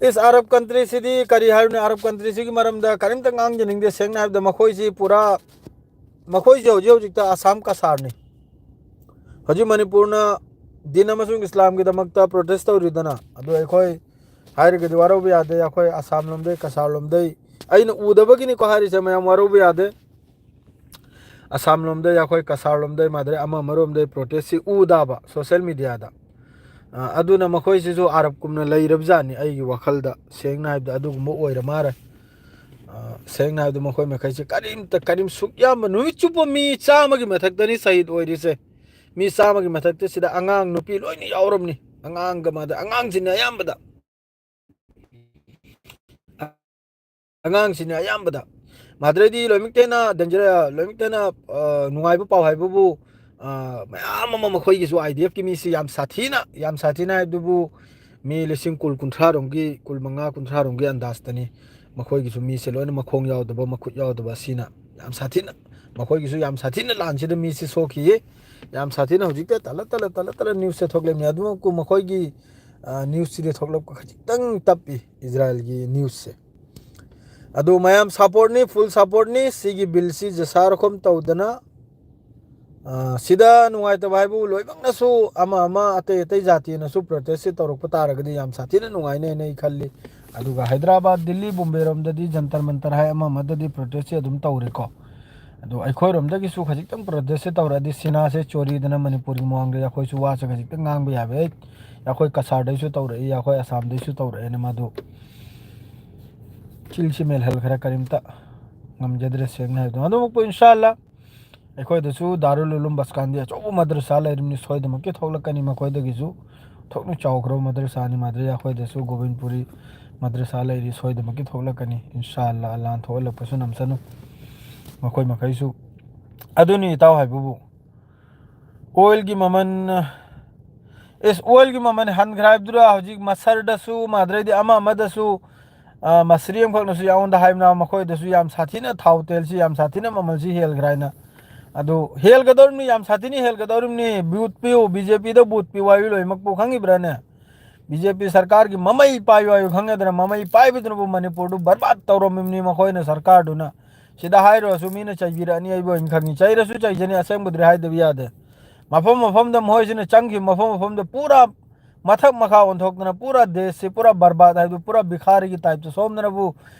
ꯏꯁ, ꯑꯔꯕ ꯀꯟꯇ꯭ꯔꯤꯁꯤꯗꯤ ꯀꯔꯤ ꯍꯥꯏꯔꯨꯅꯤ? ꯑꯔꯕ ꯀꯟꯇ꯭ꯔꯤꯁꯤꯒꯤ ꯃꯔꯝꯗ ꯀꯔꯤꯝꯇ ꯉꯥꯡꯖꯅꯤꯡꯗꯦ꯫ ꯁꯦꯡꯅ ꯍꯥꯏꯕꯗ, ꯃꯈꯣꯏꯁꯤ ꯄꯨꯔꯥ, ꯃꯈꯣꯏꯁꯤ ꯍꯧꯖꯤꯛ ꯍꯧꯖꯤꯛꯇ ꯑꯁꯥꯝ ꯀꯁꯥꯔꯅꯤ꯫ ꯍꯧꯖꯤꯛ ꯃꯅꯤꯄꯨꯔꯅ ꯗꯤꯟ ꯑꯃꯁꯨꯡ ꯏꯁꯂꯥꯝꯒꯤꯗꯃꯛꯇ ꯄ꯭ꯔꯣꯇꯦꯁ ꯇꯧꯔꯤꯗꯅ, ꯑꯗꯨ ꯑꯩꯈꯣꯏ ꯍꯥꯏꯔꯒꯗꯤ ꯋꯥꯔꯧꯕ ꯌꯥꯗꯦ꯫ ꯑꯩꯈꯣꯏ ꯑꯁꯥꯝ ꯂꯣꯝꯗꯩ, ꯀꯁꯥꯔ ꯂꯣꯝꯗꯩ, ꯑꯩꯅ ꯎꯗꯕꯒꯤꯅꯤꯀꯣ ꯍꯥꯏꯔꯤꯁꯦ, ꯃꯌꯥꯝ ꯋꯥꯔꯧꯕ ꯌꯥꯗꯦ꯫ ꯑꯁꯥꯝ ꯂꯣꯝꯗꯩ, ꯑꯩꯈꯣꯏ ꯀꯁꯥꯔ ꯂꯣꯝꯗꯩ, ꯃꯥꯗ꯭ꯔꯦ ꯑꯃ ꯑꯃꯔꯣꯝꯗꯩ ꯄ꯭ꯔꯣꯇꯦꯁꯁꯤ ꯎꯗꯕ ꯁꯣꯁꯦꯜ ꯃꯦꯗꯤꯌꯥꯗ꯫ ꯑ, ꯑꯗꯨꯅ ꯃꯈꯣꯏꯁꯤꯁꯨ ꯑꯔꯕꯀꯨꯝꯅ ꯂꯩꯔꯕꯖꯥꯠꯅꯤ ꯑꯩꯒꯤ ꯋꯥꯈꯜꯗ꯫ ꯁꯦꯡꯅ ꯍꯥꯏꯕꯗ ꯑꯗꯨꯒꯨꯝꯕ ꯑꯣꯏꯔ ꯃꯥꯜꯂꯦ꯫ ꯑ, ꯁꯦꯡꯅ ꯍꯥꯏꯕꯗ ꯃꯈꯣꯏ ꯃꯈꯩꯁꯦ ꯀꯔꯤꯝꯇ, ꯀꯔꯤꯝ ꯁꯨꯛ ꯌꯥꯝꯕ ꯅꯨꯃꯤꯠ ꯆꯨꯞꯄ ꯃꯤ ꯆꯥꯝꯃꯒꯤ ꯃꯊꯛꯇꯅꯤ ꯁꯍꯤꯗ ꯑꯣꯏꯔꯤꯁꯦ꯫ ꯃꯤ ꯆꯥꯝꯃꯒꯤ ꯃꯊꯛꯇ ꯁꯤꯗ ꯑꯉꯥꯡ ꯅꯨꯄꯤ ꯂꯣꯏꯅ ꯌꯥꯎꯔꯝꯅꯤ꯫ ꯑꯉꯥꯡꯒ ꯃꯥꯗ, ꯑꯉꯥꯡꯁꯤꯡꯅ ꯑꯌꯥꯝꯕꯗ꯫ ꯑꯉꯥꯡꯁꯤꯡꯅ ꯑꯌꯥꯝꯕꯗ꯫ ꯃꯥꯗ꯭ꯔꯦꯗꯤ ꯂꯣꯏꯃꯛꯇ ꯍꯦꯟꯅ ꯗꯦꯟꯖꯔ, ꯂꯣꯏꯃꯛꯇ ꯍꯦꯟꯅ, ꯑ, ꯅꯨꯡꯉꯥꯏꯕ ꯄꯥꯎ ꯍꯥꯏꯕꯕꯨ, ꯑ, ꯃꯌꯥꯝ ꯑꯃ ꯃꯈꯣꯏꯒꯤꯁꯨ ꯑꯥꯏ ꯗꯤ ꯑꯦꯐꯀꯤ ꯃꯤꯁꯤ ꯌꯥꯝ ꯁꯥꯊꯤꯅ, ꯌꯥꯝ ꯁꯥꯊꯤꯅ ꯍꯥꯏꯕꯗꯨꯕꯨ ꯃꯤ ꯂꯤꯁꯤꯡ ꯀꯨꯟ, ꯀꯨꯟꯊ꯭ꯔꯥꯔꯣꯝꯒꯤ, ꯀꯨꯟ ꯃꯉꯥ, ꯀꯨꯟꯊ꯭ꯔꯥꯔꯣꯝꯒꯤ ꯑꯟꯗꯥꯖꯇꯅꯤ꯫ ꯃꯈꯣꯏꯒꯤꯁꯨ ꯃꯤꯁꯦ ꯂꯣꯏꯅ ꯃꯈꯣꯡ ꯌꯥꯎꯗꯕ, ꯃꯈꯨꯠ ꯌꯥꯎꯗꯕ ꯑꯁꯤꯅ ꯌꯥꯝ ꯁꯥꯊꯤꯅ, ꯃꯈꯣꯏꯒꯤꯁꯨ ꯌꯥꯝ ꯁꯥꯊꯤꯅ ꯂꯥꯟꯁꯤꯗ ꯃꯤꯁꯤ ꯁꯣꯛꯈꯤꯌꯦ꯫ ꯌꯥꯝ ꯁꯥꯊꯤꯅ ꯍꯧꯖꯤꯛꯇ ꯇꯂ ꯇꯂ ꯇꯂ ꯇꯂ ꯅ꯭ꯌꯨꯁꯁꯦ ꯊꯣꯛꯂꯛꯏꯕꯅꯤ꯫ ꯑꯗꯨꯃꯛꯄꯨ ꯃꯈꯣꯏꯒꯤ, ꯑ, ꯅ꯭ꯌꯨꯁꯁꯤꯗꯤ ꯊꯣꯛꯂꯛꯄ ꯈꯖꯤꯛꯇꯪ ꯇꯞꯄꯤ, ꯏꯖꯔꯥꯏꯜꯒꯤ ꯅ꯭ꯌꯨꯁꯁꯦ꯫ ꯑꯗꯨ ꯃꯌꯥꯝ ꯁꯞꯄꯣꯔꯠꯅꯤ, ꯐꯨꯜ ꯁꯞꯄꯣꯔꯠꯅꯤ꯫ ꯁꯤꯒꯤ ꯕꯤꯜꯁꯤ ꯖꯁꯥꯔꯈꯣꯝ ꯇꯧꯗꯅ, ꯑ, ꯁꯤꯗ ꯅꯨꯡꯉꯥꯏꯇꯕ ꯍꯥꯏꯕꯨ ꯂꯣꯏꯅꯃꯛꯅꯁꯨ, ꯑꯃ ꯑꯃ ꯑꯇꯩ ꯑꯇꯩ ꯖꯥꯇꯤꯅꯁꯨ ꯄ꯭ꯔꯣꯇꯦꯁꯁꯤ ꯇꯧꯔꯛꯄ ꯇꯥꯔꯒꯗꯤ ꯌꯥꯝ ꯁꯥꯊꯤꯅ ꯅꯨꯡꯉꯥꯏꯅꯦꯅ ꯑꯩ ꯈꯜꯂꯤ꯫ ꯑꯗꯨꯒ ꯍꯥꯏꯗ꯭ꯔꯕꯥꯗ, ꯗꯤꯜꯂꯤ, ꯕꯣꯝꯕꯦꯔꯣꯝꯗꯗꯤ ꯖꯟꯇꯔ ꯃꯟꯇꯔ ꯍꯥꯏ ꯑꯃ ꯑꯃꯗꯗꯤ ꯄ꯭ꯔꯣꯇꯦꯁꯁꯤ ꯑꯗꯨꯝ ꯇꯧꯔꯤꯀꯣ꯫ ꯑꯗꯣ ꯑꯩꯈꯣꯏꯔꯣꯝꯗꯒꯤꯁꯨ ꯈꯖꯤꯛꯇꯪ ꯄ꯭ꯔꯣꯇꯦꯁꯁꯦ ꯇꯧꯔꯛꯑꯗꯤ ꯁꯤꯅꯥꯁꯦ ꯆꯣꯔꯤꯗꯅ ꯃꯅꯤꯄꯨꯔꯒꯤ ꯃꯃꯥꯡꯗ ꯑꯩꯈꯣꯏꯁꯨ ꯋꯥꯁꯦ ꯈꯖꯤꯛꯇꯪ ꯉꯥꯡꯕ ꯌꯥꯕ꯫ ꯑꯦ, ꯑꯩꯈꯣꯏ ꯀꯁꯥꯔꯗꯩꯁꯨ ꯇꯧꯔꯛꯏ, ꯑꯩꯈꯣꯏ ꯑꯁꯥꯝꯗꯩꯁꯨ ꯇꯧꯔꯛꯑꯦꯅ ꯃꯗꯨ ꯆꯤꯜꯁꯤ ꯃꯦꯜꯍꯜꯈ꯭ꯔꯦ꯫ ꯀꯔꯤꯝꯇ ꯉꯝꯖꯗ꯭ꯔꯦ ꯁꯦꯡꯅ ꯍꯥꯏꯕꯗ꯫ ꯑꯗꯨꯃꯛꯄꯨ ꯏꯟꯁꯥ ꯑꯜꯂꯥ ꯑꯩꯈꯣꯏꯗꯁꯨ ꯗꯥꯔꯨꯜ ꯎꯂꯨꯝ ꯕꯁꯀꯥꯟꯗꯤ ꯑꯆꯧꯕ ꯃꯗ꯭ꯔꯁꯥ ꯂꯩꯔꯤꯕꯅꯤ, ꯁꯣꯏꯗꯃꯛꯀꯤ ꯊꯣꯛꯂꯛꯀꯅꯤ꯫ ꯃꯈꯣꯏꯗꯒꯤꯁꯨ ꯊꯣꯛꯅ ꯆꯥꯎꯈ꯭ꯔꯕ ꯃꯗ꯭ꯔꯁꯥꯅꯤ꯫ ꯃꯥꯗ꯭ꯔꯦ ꯑꯩꯈꯣꯏꯗꯁꯨ ꯒꯣꯕꯤꯟꯄꯨꯔꯤ ꯃꯗ꯭ꯔꯁꯥ ꯂꯩꯔꯤ, ꯁꯣꯏꯗꯃꯛꯀꯤ ꯊꯣꯛꯂꯛꯀꯅꯤ꯫ ꯏꯟꯁꯥ ꯑꯜꯂꯥ, ꯑꯜꯂꯥꯅ ꯊꯣꯛꯍꯜꯂꯛꯄꯁꯨ ꯅꯝꯁꯅꯨ ꯃꯈꯣꯏ ꯃꯈꯩꯁꯨ꯫ ꯑꯗꯨꯅꯤ ꯏꯇꯥꯎ ꯍꯥꯏꯕꯕꯨ꯫ ꯑꯣꯏꯜꯒꯤ ꯃꯃꯜ, ꯑꯦꯁ, ꯑꯣꯏꯜꯒꯤ ꯃꯃꯜ ꯍꯟꯈ꯭ꯔꯦ ꯍꯥꯏꯕꯗꯨꯔꯥ? ꯍꯧꯖꯤꯛ ꯃꯁꯔꯗꯁꯨ, ꯃꯥꯗ꯭ꯔꯩꯗꯤ ꯑꯃ ꯑꯃꯗꯁꯨ, ꯑ, ꯃꯁꯔꯤ ꯑꯃꯈꯛꯅꯁꯨ ꯑꯩꯉꯣꯟꯗ ꯍꯥꯏꯕꯅ, ꯃꯈꯣꯏꯗꯁꯨ ꯌꯥꯝ ꯁꯥꯊꯤꯅ ꯊꯥꯎ ꯇꯦꯜꯁꯤ ꯌꯥꯝ ꯁꯥꯊꯤꯅ ꯃꯃꯜꯁꯤ ꯍꯦꯜꯈ꯭ꯔꯦ ꯍꯥꯏꯅ꯫ ꯑꯗꯨ ꯍꯦꯜꯒꯗꯧꯔꯤꯕꯅꯤ, ꯌꯥꯝ ꯁꯥꯊꯤꯅ ꯍꯦꯜꯒꯗꯧꯔꯤꯕꯅꯤ꯫ ꯚꯣꯠ ꯄꯤꯌꯨ, ꯕꯤ ꯖꯦ ꯄꯤꯗ ꯚꯣꯠ ꯄꯤꯌꯨ ꯍꯥꯏꯕ ꯂꯣꯏꯅꯃꯛꯄꯨ ꯈꯪꯉꯤꯕ꯭ꯔꯥꯅꯦ? ꯕꯤ ꯖꯦ ꯄꯤ ꯁꯔꯀꯥꯔꯒꯤ ꯃꯃꯩ ꯄꯥꯏꯌꯨ ꯍꯥꯏꯌꯨ ꯈꯪꯉꯦꯗꯅ, ꯃꯃꯩ ꯄꯥꯏꯕꯗꯨꯅꯕꯨ ꯃꯅꯤꯄꯨꯔꯗꯨ ꯕꯔꯕꯥꯗ ꯇꯧꯔꯝꯃꯤꯕꯅꯤ ꯃꯈꯣꯏꯅ ꯁꯔꯀꯥꯔꯗꯨꯅ꯫ ꯁꯤꯗ ꯍꯥꯏꯔꯨꯔꯁꯨ ꯃꯤꯅ ꯆꯩꯕꯤꯔꯛꯑꯅꯤ, ꯑꯩꯕꯨ ꯑꯣꯏꯅ ꯈꯪꯉꯤ꯫ ꯆꯩꯔꯁꯨ ꯆꯩꯖꯅꯤ, ꯑꯁꯦꯡꯕꯗꯨꯗꯤ ꯍꯥꯏꯗꯕ ꯌꯥꯗꯦ꯫ ꯃꯐꯝ ꯃꯐꯝꯗ ꯃꯈꯣꯏꯁꯤꯅ ꯆꯪꯈꯤꯕ ꯃꯐꯝ ꯃꯐꯝꯗ ꯄꯨꯔꯥ ꯃꯊꯛ ꯃꯈꯥ ꯑꯣꯟꯊꯣꯛꯇꯅ ꯄꯨꯔꯥ ꯗꯦꯁꯁꯤ ꯄꯨꯔꯥ ꯕꯔꯕꯥꯗ ꯍꯥꯏꯕꯗꯨ, ꯄꯨꯔꯥ ꯚꯤꯈꯥꯔꯤꯒꯤ ꯇꯥꯏꯞꯇ ꯁꯣꯝꯗꯅꯕꯨ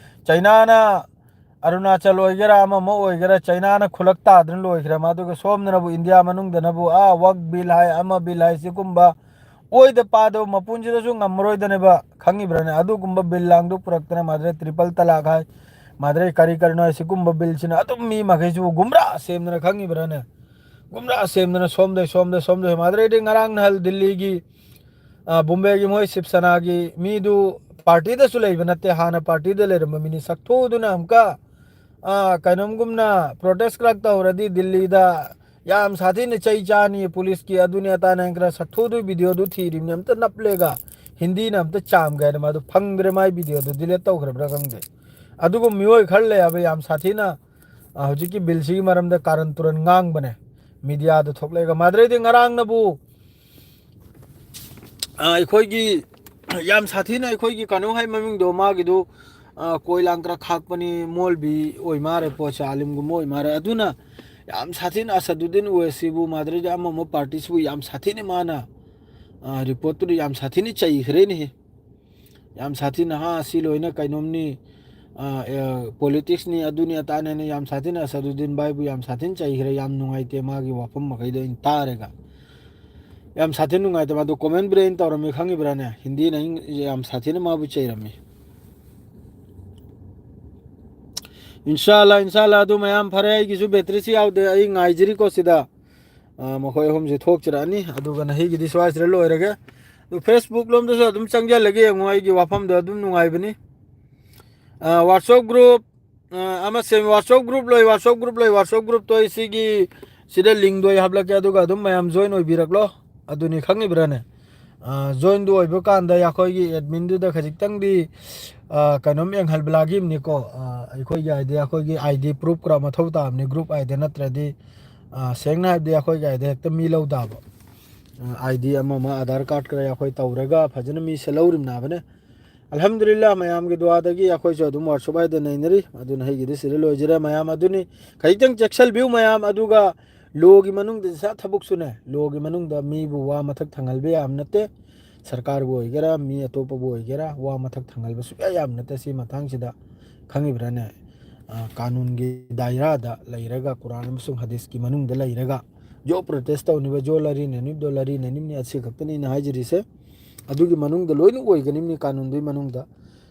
ꯆꯩꯅꯥꯅ ꯑꯔꯨꯅꯥꯆꯜ ꯑꯣꯏꯒꯦꯔꯥ ꯑꯃ ꯑꯃ ꯑꯣꯏꯒꯦꯔꯥ ꯆꯩꯅꯥꯅ ꯈꯨꯂꯛ ꯇꯥꯗꯅ ꯂꯣꯏꯈ꯭ꯔꯦ꯫ ꯃꯗꯨꯒ ꯁꯣꯝꯗꯅꯕꯨ ꯏꯟꯗꯤꯌꯥ ꯃꯅꯨꯡꯗꯅꯕꯨ ꯑꯥ ꯋꯛ ꯕꯤꯜ ꯍꯥꯏ ꯑꯃ ꯕꯤꯜ ꯍꯥꯏ ꯁꯤꯒꯨꯝꯕ ꯑꯣꯏꯗ ꯄꯥꯗꯕ ꯃꯄꯨꯟꯁꯤꯗꯁꯨ ꯉꯝꯃꯔꯣꯏꯗꯅꯦꯕ, ꯈꯪꯉꯤꯕ꯭ꯔꯥꯅꯦ? ꯑꯗꯨꯒꯨꯝꯕ ꯕꯤꯜ ꯂꯥꯡꯗꯨ ꯄꯨꯔꯛꯇꯅ ꯃꯥꯗ꯭ꯔꯦ ꯇ꯭ꯔꯤꯄꯜ ꯇꯂꯥꯛ ꯍꯥꯏ, ꯃꯥꯗ꯭ꯔꯦ ꯀꯔꯤ ꯀꯔꯤꯅꯣ ꯍꯥꯏ, ꯁꯤꯒꯨꯝꯕ ꯕꯤꯜꯁꯤꯅ ꯑꯗꯨꯝ ꯃꯤ ꯃꯈꯩꯁꯤꯕꯨ ꯒꯨꯝꯔꯥ ꯁꯦꯝꯗꯅ, ꯈꯪꯉꯤꯕ꯭ꯔꯥꯅꯦ? ꯒꯨꯝꯔꯥ ꯁꯦꯝꯗꯅ ꯁꯣꯝꯗꯩ ꯁꯣꯝꯗ ꯁꯣꯝꯗꯩ ꯃꯥꯗ꯭ꯔꯦꯗꯤ ꯉꯔꯥꯡ ꯅꯍꯥꯟ ꯗꯤꯜꯂꯤꯒꯤ ꯑ, ꯕꯣꯝꯕꯦꯒꯤ ꯃꯣꯏ ꯁꯤꯕ ꯁꯦꯅꯥꯒꯤ ꯃꯤꯗꯨ ꯄꯥꯔꯇꯤꯗꯁꯨ ꯂꯩꯕ ꯅꯠꯇꯦ, ꯍꯥꯟꯅ ꯄꯥꯔꯇꯤꯗ ꯂꯩꯔꯝꯕ ꯃꯤꯅꯤ꯫ ꯁꯛꯊꯨꯗꯨꯅ ꯑꯃꯨꯛꯀ, ꯑ, ꯀꯩꯅꯣꯝꯒꯨꯝꯅ ꯄ꯭ꯔꯣꯇꯦꯁ ꯈꯔ ꯇꯧꯔꯗꯤ ꯗꯤꯜꯂꯤꯗ ꯌꯥꯝ ꯁꯥꯊꯤꯅ ꯆꯩ ꯆꯥꯅꯤ ꯄꯨꯂꯤꯁꯀꯤ, ꯑꯗꯨꯅꯦ ꯑꯗꯥꯅꯦ ꯈꯔ ꯁꯛꯊꯨꯗꯨ ꯚꯤꯗꯤꯑꯣꯗꯨ ꯊꯤꯔꯤꯕꯅꯤ꯫ ꯑꯝꯇ ꯅꯞꯂꯦꯒ ꯍꯤꯟꯗꯤꯅ ꯑꯝꯇ ꯆꯥꯝꯒꯦ ꯍꯥꯏꯅ ꯃꯥꯗꯨ ꯐꯪꯗ꯭ꯔꯦ, ꯃꯥꯏ ꯚꯤꯗꯤꯑꯣꯗꯨ ꯗꯤꯂꯦꯠ ꯇꯧꯈ꯭ꯔꯕ꯭ꯔꯥ ꯈꯪꯗꯦ꯫ ꯑꯗꯨꯒꯨꯝꯕ ꯃꯤꯑꯣꯏ ꯈꯔ ꯂꯩ ꯍꯥꯏꯕ ꯌꯥꯝ ꯁꯥꯊꯤꯅ, ꯑ, ꯍꯧꯖꯤꯛꯀꯤ ꯕꯤꯜꯁꯤꯒꯤ ꯃꯔꯝꯗ ꯀꯥꯔꯟ ꯇꯨꯔꯟ ꯉꯥꯡꯕꯅꯦ, ꯃꯤꯗꯤꯌꯥꯗ ꯊꯣꯛꯂꯛꯑꯒ꯫ ꯃꯥꯗ꯭ꯔꯦꯗꯤ ꯉꯔꯥꯡꯅꯕꯨ ꯑ, ꯑꯩꯈꯣꯏꯒꯤ ꯌꯥꯝ ꯁꯥꯊꯤꯅ ꯑꯩꯈꯣꯏꯒꯤ ꯀꯩꯅꯣ ꯍꯥꯏ ꯃꯃꯤꯡꯗꯣ ꯃꯥꯒꯤꯗꯨ, ꯑ, ꯀꯣꯏ ꯂꯥꯡ ꯈꯔ ꯈꯥꯛꯄꯅꯤ, ꯃꯣꯜꯕꯤ ꯑꯣꯏ ꯃꯥꯔꯦ, ꯄꯣꯠꯁꯦ ꯑꯥꯂꯤꯝꯒꯨꯝꯕ ꯑꯣꯏ ꯃꯥꯔꯦ꯫ ꯑꯗꯨꯅ ꯌꯥꯝ ꯁꯥꯊꯤꯅ ꯑꯁꯗꯨꯗꯤꯟ ꯑꯣꯋꯦꯁꯤꯕꯨ ꯃꯥꯗ꯭ꯔꯤꯒꯤ ꯑꯃ ꯑꯃ ꯄꯥꯔꯇꯤꯁꯤꯕꯨ ꯌꯥꯝ ꯁꯥꯊꯤꯅ ꯃꯥꯅ, ꯑ, ꯔꯤꯄꯣꯔꯠꯇꯨꯗ ꯌꯥꯝ ꯁꯥꯊꯤꯅ ꯆꯩꯈ꯭ꯔꯦꯅꯦꯍꯦ꯫ ꯌꯥꯝ ꯁꯥꯊꯤꯅ, "ꯍꯥ, ꯁꯤ ꯂꯣꯏꯅ ꯀꯩꯅꯣꯝꯅꯤ, ꯑ, ꯑ, ꯄꯣꯂꯤꯇꯤꯛꯁꯅꯤ, ꯑꯗꯨꯅꯤ ꯑꯗꯥꯅꯦꯅ" ꯌꯥꯝ ꯁꯥꯊꯤꯅ ꯑꯁꯗꯨꯗꯤꯟ ꯚꯥꯏꯕꯨ ꯌꯥꯝ ꯁꯥꯊꯤꯅ ꯆꯩꯈ꯭ꯔꯦ꯫ ꯌꯥꯝ ꯅꯨꯡꯉꯥꯏꯇꯦ ꯃꯥꯒꯤ ꯋꯥꯐꯝ ꯃꯈꯩꯗꯣ ꯑꯩꯅ ꯇꯥꯔꯒ꯫ ꯌꯥꯝ ꯁꯥꯊꯤꯅ ꯅꯨꯡꯉꯥꯏꯇꯕ ꯑꯗꯣ ꯀꯣꯃꯦꯟ ꯕ꯭ꯔꯦꯟ ꯇꯧꯔꯝꯃꯤ, ꯈꯪꯉꯤꯕ꯭ꯔꯥꯅꯦ? ꯍꯤꯟꯗꯤꯅ ꯑꯩ ꯌꯥꯝ ꯁꯥꯊꯤꯅ ꯃꯥꯕꯨ ꯆꯩꯔꯝꯃꯤ꯫ ꯏꯟꯁꯥꯜꯂꯥ, ꯏꯟꯁꯥꯜꯂꯥ, ꯑꯗꯨ ꯃꯌꯥꯝ ꯐꯔꯦ꯫ ꯑꯩꯒꯤꯁꯨ ꯕꯦꯇ꯭ꯔꯤꯁꯤ ꯌꯥꯎꯗꯦ, ꯑꯩ ꯉꯥꯏꯖꯔꯤꯀꯣ ꯁꯤꯗ꯫ ꯑ, ꯃꯈꯣꯏ ꯑꯍꯨꯝꯁꯦ ꯊꯣꯛꯆꯔꯛꯑꯅꯤ, ꯑꯗꯨꯒ ꯅꯍꯩꯒꯤꯗꯤ ꯁ꯭ꯋꯥꯏꯁꯤꯗ ꯂꯣꯏꯔꯒꯦ꯫ ꯑꯗꯨ Facebook ꯂꯣꯝꯗꯁꯨ ꯑꯗꯨꯝ ꯆꯪꯖꯜꯂꯒ ꯌꯦꯡꯉꯣ, ꯑꯩꯒꯤ ꯋꯥꯐꯝꯗꯣ ꯑꯗꯨꯝ ꯅꯨꯡꯉꯥꯏꯕꯅꯤ꯫ ꯑ, WhatsApp group, ꯑ, ꯑꯃ ꯁꯦꯝ-, WhatsApp group ꯂꯩ, WhatsApp group ꯂꯩ, WhatsApp groupꯇꯣ ꯑꯩ ꯁꯤꯒꯤ, ꯁꯤꯗ linkꯗꯣ ꯑꯩ ꯍꯥꯞꯂꯛꯀꯦ, ꯑꯗꯨꯒ ꯑꯗꯨꯝ ꯃꯌꯥꯝ join ꯑꯣꯏꯕꯤꯔꯛꯂꯣ꯫ ꯑꯗꯨꯅꯤ, ꯈꯪꯉꯤꯕ꯭ꯔꯥꯅꯦ? ꯑ, joinꯗꯨ ꯑꯣꯏꯕ ꯀꯥꯟꯗ ꯑꯩꯈꯣꯏꯒꯤ adminꯗꯨꯗ ꯈꯖꯤꯛꯇꯪꯗꯤ, ꯑ, ꯀꯩꯅꯣꯝ ꯌꯦꯡꯍꯜꯂꯛꯈꯤꯕꯅꯤꯀꯣ꯫ ꯑ, ꯑꯩꯈꯣꯏꯒꯤ ID, ꯑꯩꯈꯣꯏꯒꯤ ID proof ꯈꯔ ꯃꯊꯧ ꯇꯥꯕꯅꯤ, group ID ꯅꯠꯇ꯭ꯔꯗꯤ, ꯑ, ꯁꯦꯡꯅ ꯍꯥꯏꯔꯗꯤ ꯑꯩꯈꯣꯏꯒꯤ ID ꯍꯦꯛꯇ ꯃꯤ ꯂꯧ ꯇꯥꯕ꯫ ꯑꯥꯏ ꯗꯤ ꯑꯃ ꯑꯃ, ꯑꯙꯥꯔ ꯀꯥꯔꯗ ꯈꯔ ꯑꯩꯈꯣꯏ ꯇꯧꯔꯒ ꯐꯖꯅ ꯃꯤꯁꯦ ꯂꯧꯔꯤꯕꯅꯕꯅꯦ꯫ ꯑꯜꯍꯝꯗꯨꯂꯤꯜꯂꯥ, ꯃꯌꯥꯝꯒꯤ ꯗꯨꯋꯥꯗꯒꯤ ꯑꯩꯈꯣꯏꯁꯨ ꯑꯗꯨꯝ ꯋꯥꯔꯁꯣꯞ ꯍꯥꯏꯗ ꯅꯩꯅꯔꯤ꯫ ꯑꯗꯨꯅ ꯑꯩꯒꯤꯗꯤ ꯁꯤꯗ ꯂꯣꯏꯖꯔꯦ꯫ ꯃꯌꯥꯝ ꯑꯗꯨꯅꯤ, ꯈꯖꯤꯛꯇꯪ ꯆꯦꯛꯁꯤꯜꯕꯤꯌꯨ ꯃꯌꯥꯝ꯫ ꯑꯗꯨꯒ ꯂꯣꯒꯤ ꯃꯅꯨꯡꯗ ꯁꯥ ꯊꯕꯛꯁꯨꯅꯦ, ꯂꯣꯒꯤ ꯃꯅꯨꯡꯗ ꯃꯤꯕꯨ ꯋꯥ ꯃꯊꯛ ꯊꯪꯍꯟꯕ ꯌꯥꯕ ꯅꯠꯇꯦ꯫ ꯁꯔꯀꯥꯔꯕꯨ ꯑꯣꯏꯒꯦꯔꯥ, ꯃꯤ ꯑꯇꯣꯞꯄꯕꯨ ꯑꯣꯏꯒꯦꯔꯥ, ꯋꯥ ꯃꯊꯛ ꯊꯪꯍꯟꯕ ꯁꯨꯡꯌꯥ ꯌꯥꯕ ꯅꯠꯇꯦ꯫ ꯁꯤ ꯃꯇꯥꯡꯁꯤꯗ ꯈꯪꯉꯤꯕ꯭ꯔꯥꯅꯦ? ꯑ, ꯀꯥꯅꯨꯟꯒꯤ ꯗꯥꯏꯔꯥꯗ ꯂꯩꯔꯒ, ꯀꯨꯔꯥꯟ ꯑꯃꯁꯨꯡ ꯍꯗꯤꯁꯀꯤ ꯃꯅꯨꯡꯗ ꯂꯩꯔꯒ, ꯖꯣ ꯄ꯭ꯔꯣꯇꯦꯁ ꯇꯧꯅꯤꯕ, ꯖꯣ ꯂꯔꯤ ꯅꯅꯤꯕꯗꯣ ꯂꯔꯤ ꯅꯅꯤꯝꯅꯤ, ꯑꯁꯤ ꯈꯛꯇꯅꯤ ꯑꯩꯅ ꯍꯥꯏꯖꯔꯤꯁꯦ꯫ ꯑꯗꯨꯒꯤ ꯃꯅꯨꯡꯗ ꯂꯣꯏꯅ ꯑꯣꯏꯒꯅꯤꯕꯅꯤ, ꯀꯥꯅꯨꯟꯗꯨꯒꯤ ꯃꯅꯨꯡꯗ꯫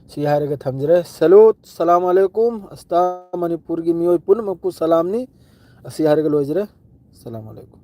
ꯁꯤ ꯍꯥꯏꯔꯒ ꯊꯝꯖꯔꯦ꯫ ꯁꯦꯂꯨꯠ, ꯁꯂꯥꯝ ꯑꯂꯩꯀꯨꯝ, ꯑꯁꯇꯥ ꯃꯅꯤꯄꯨꯔꯒꯤ ꯃꯤꯑꯣꯏ ꯄꯨꯝꯅꯃꯛꯄꯨ ꯁꯂꯥꯝꯅꯤ꯫ ꯑꯁꯤ ꯍꯥꯏꯔꯒ ꯂꯣꯏꯖꯔꯦ꯫ ꯁꯂꯥꯝ ꯑꯂꯩꯀꯨꯝ꯫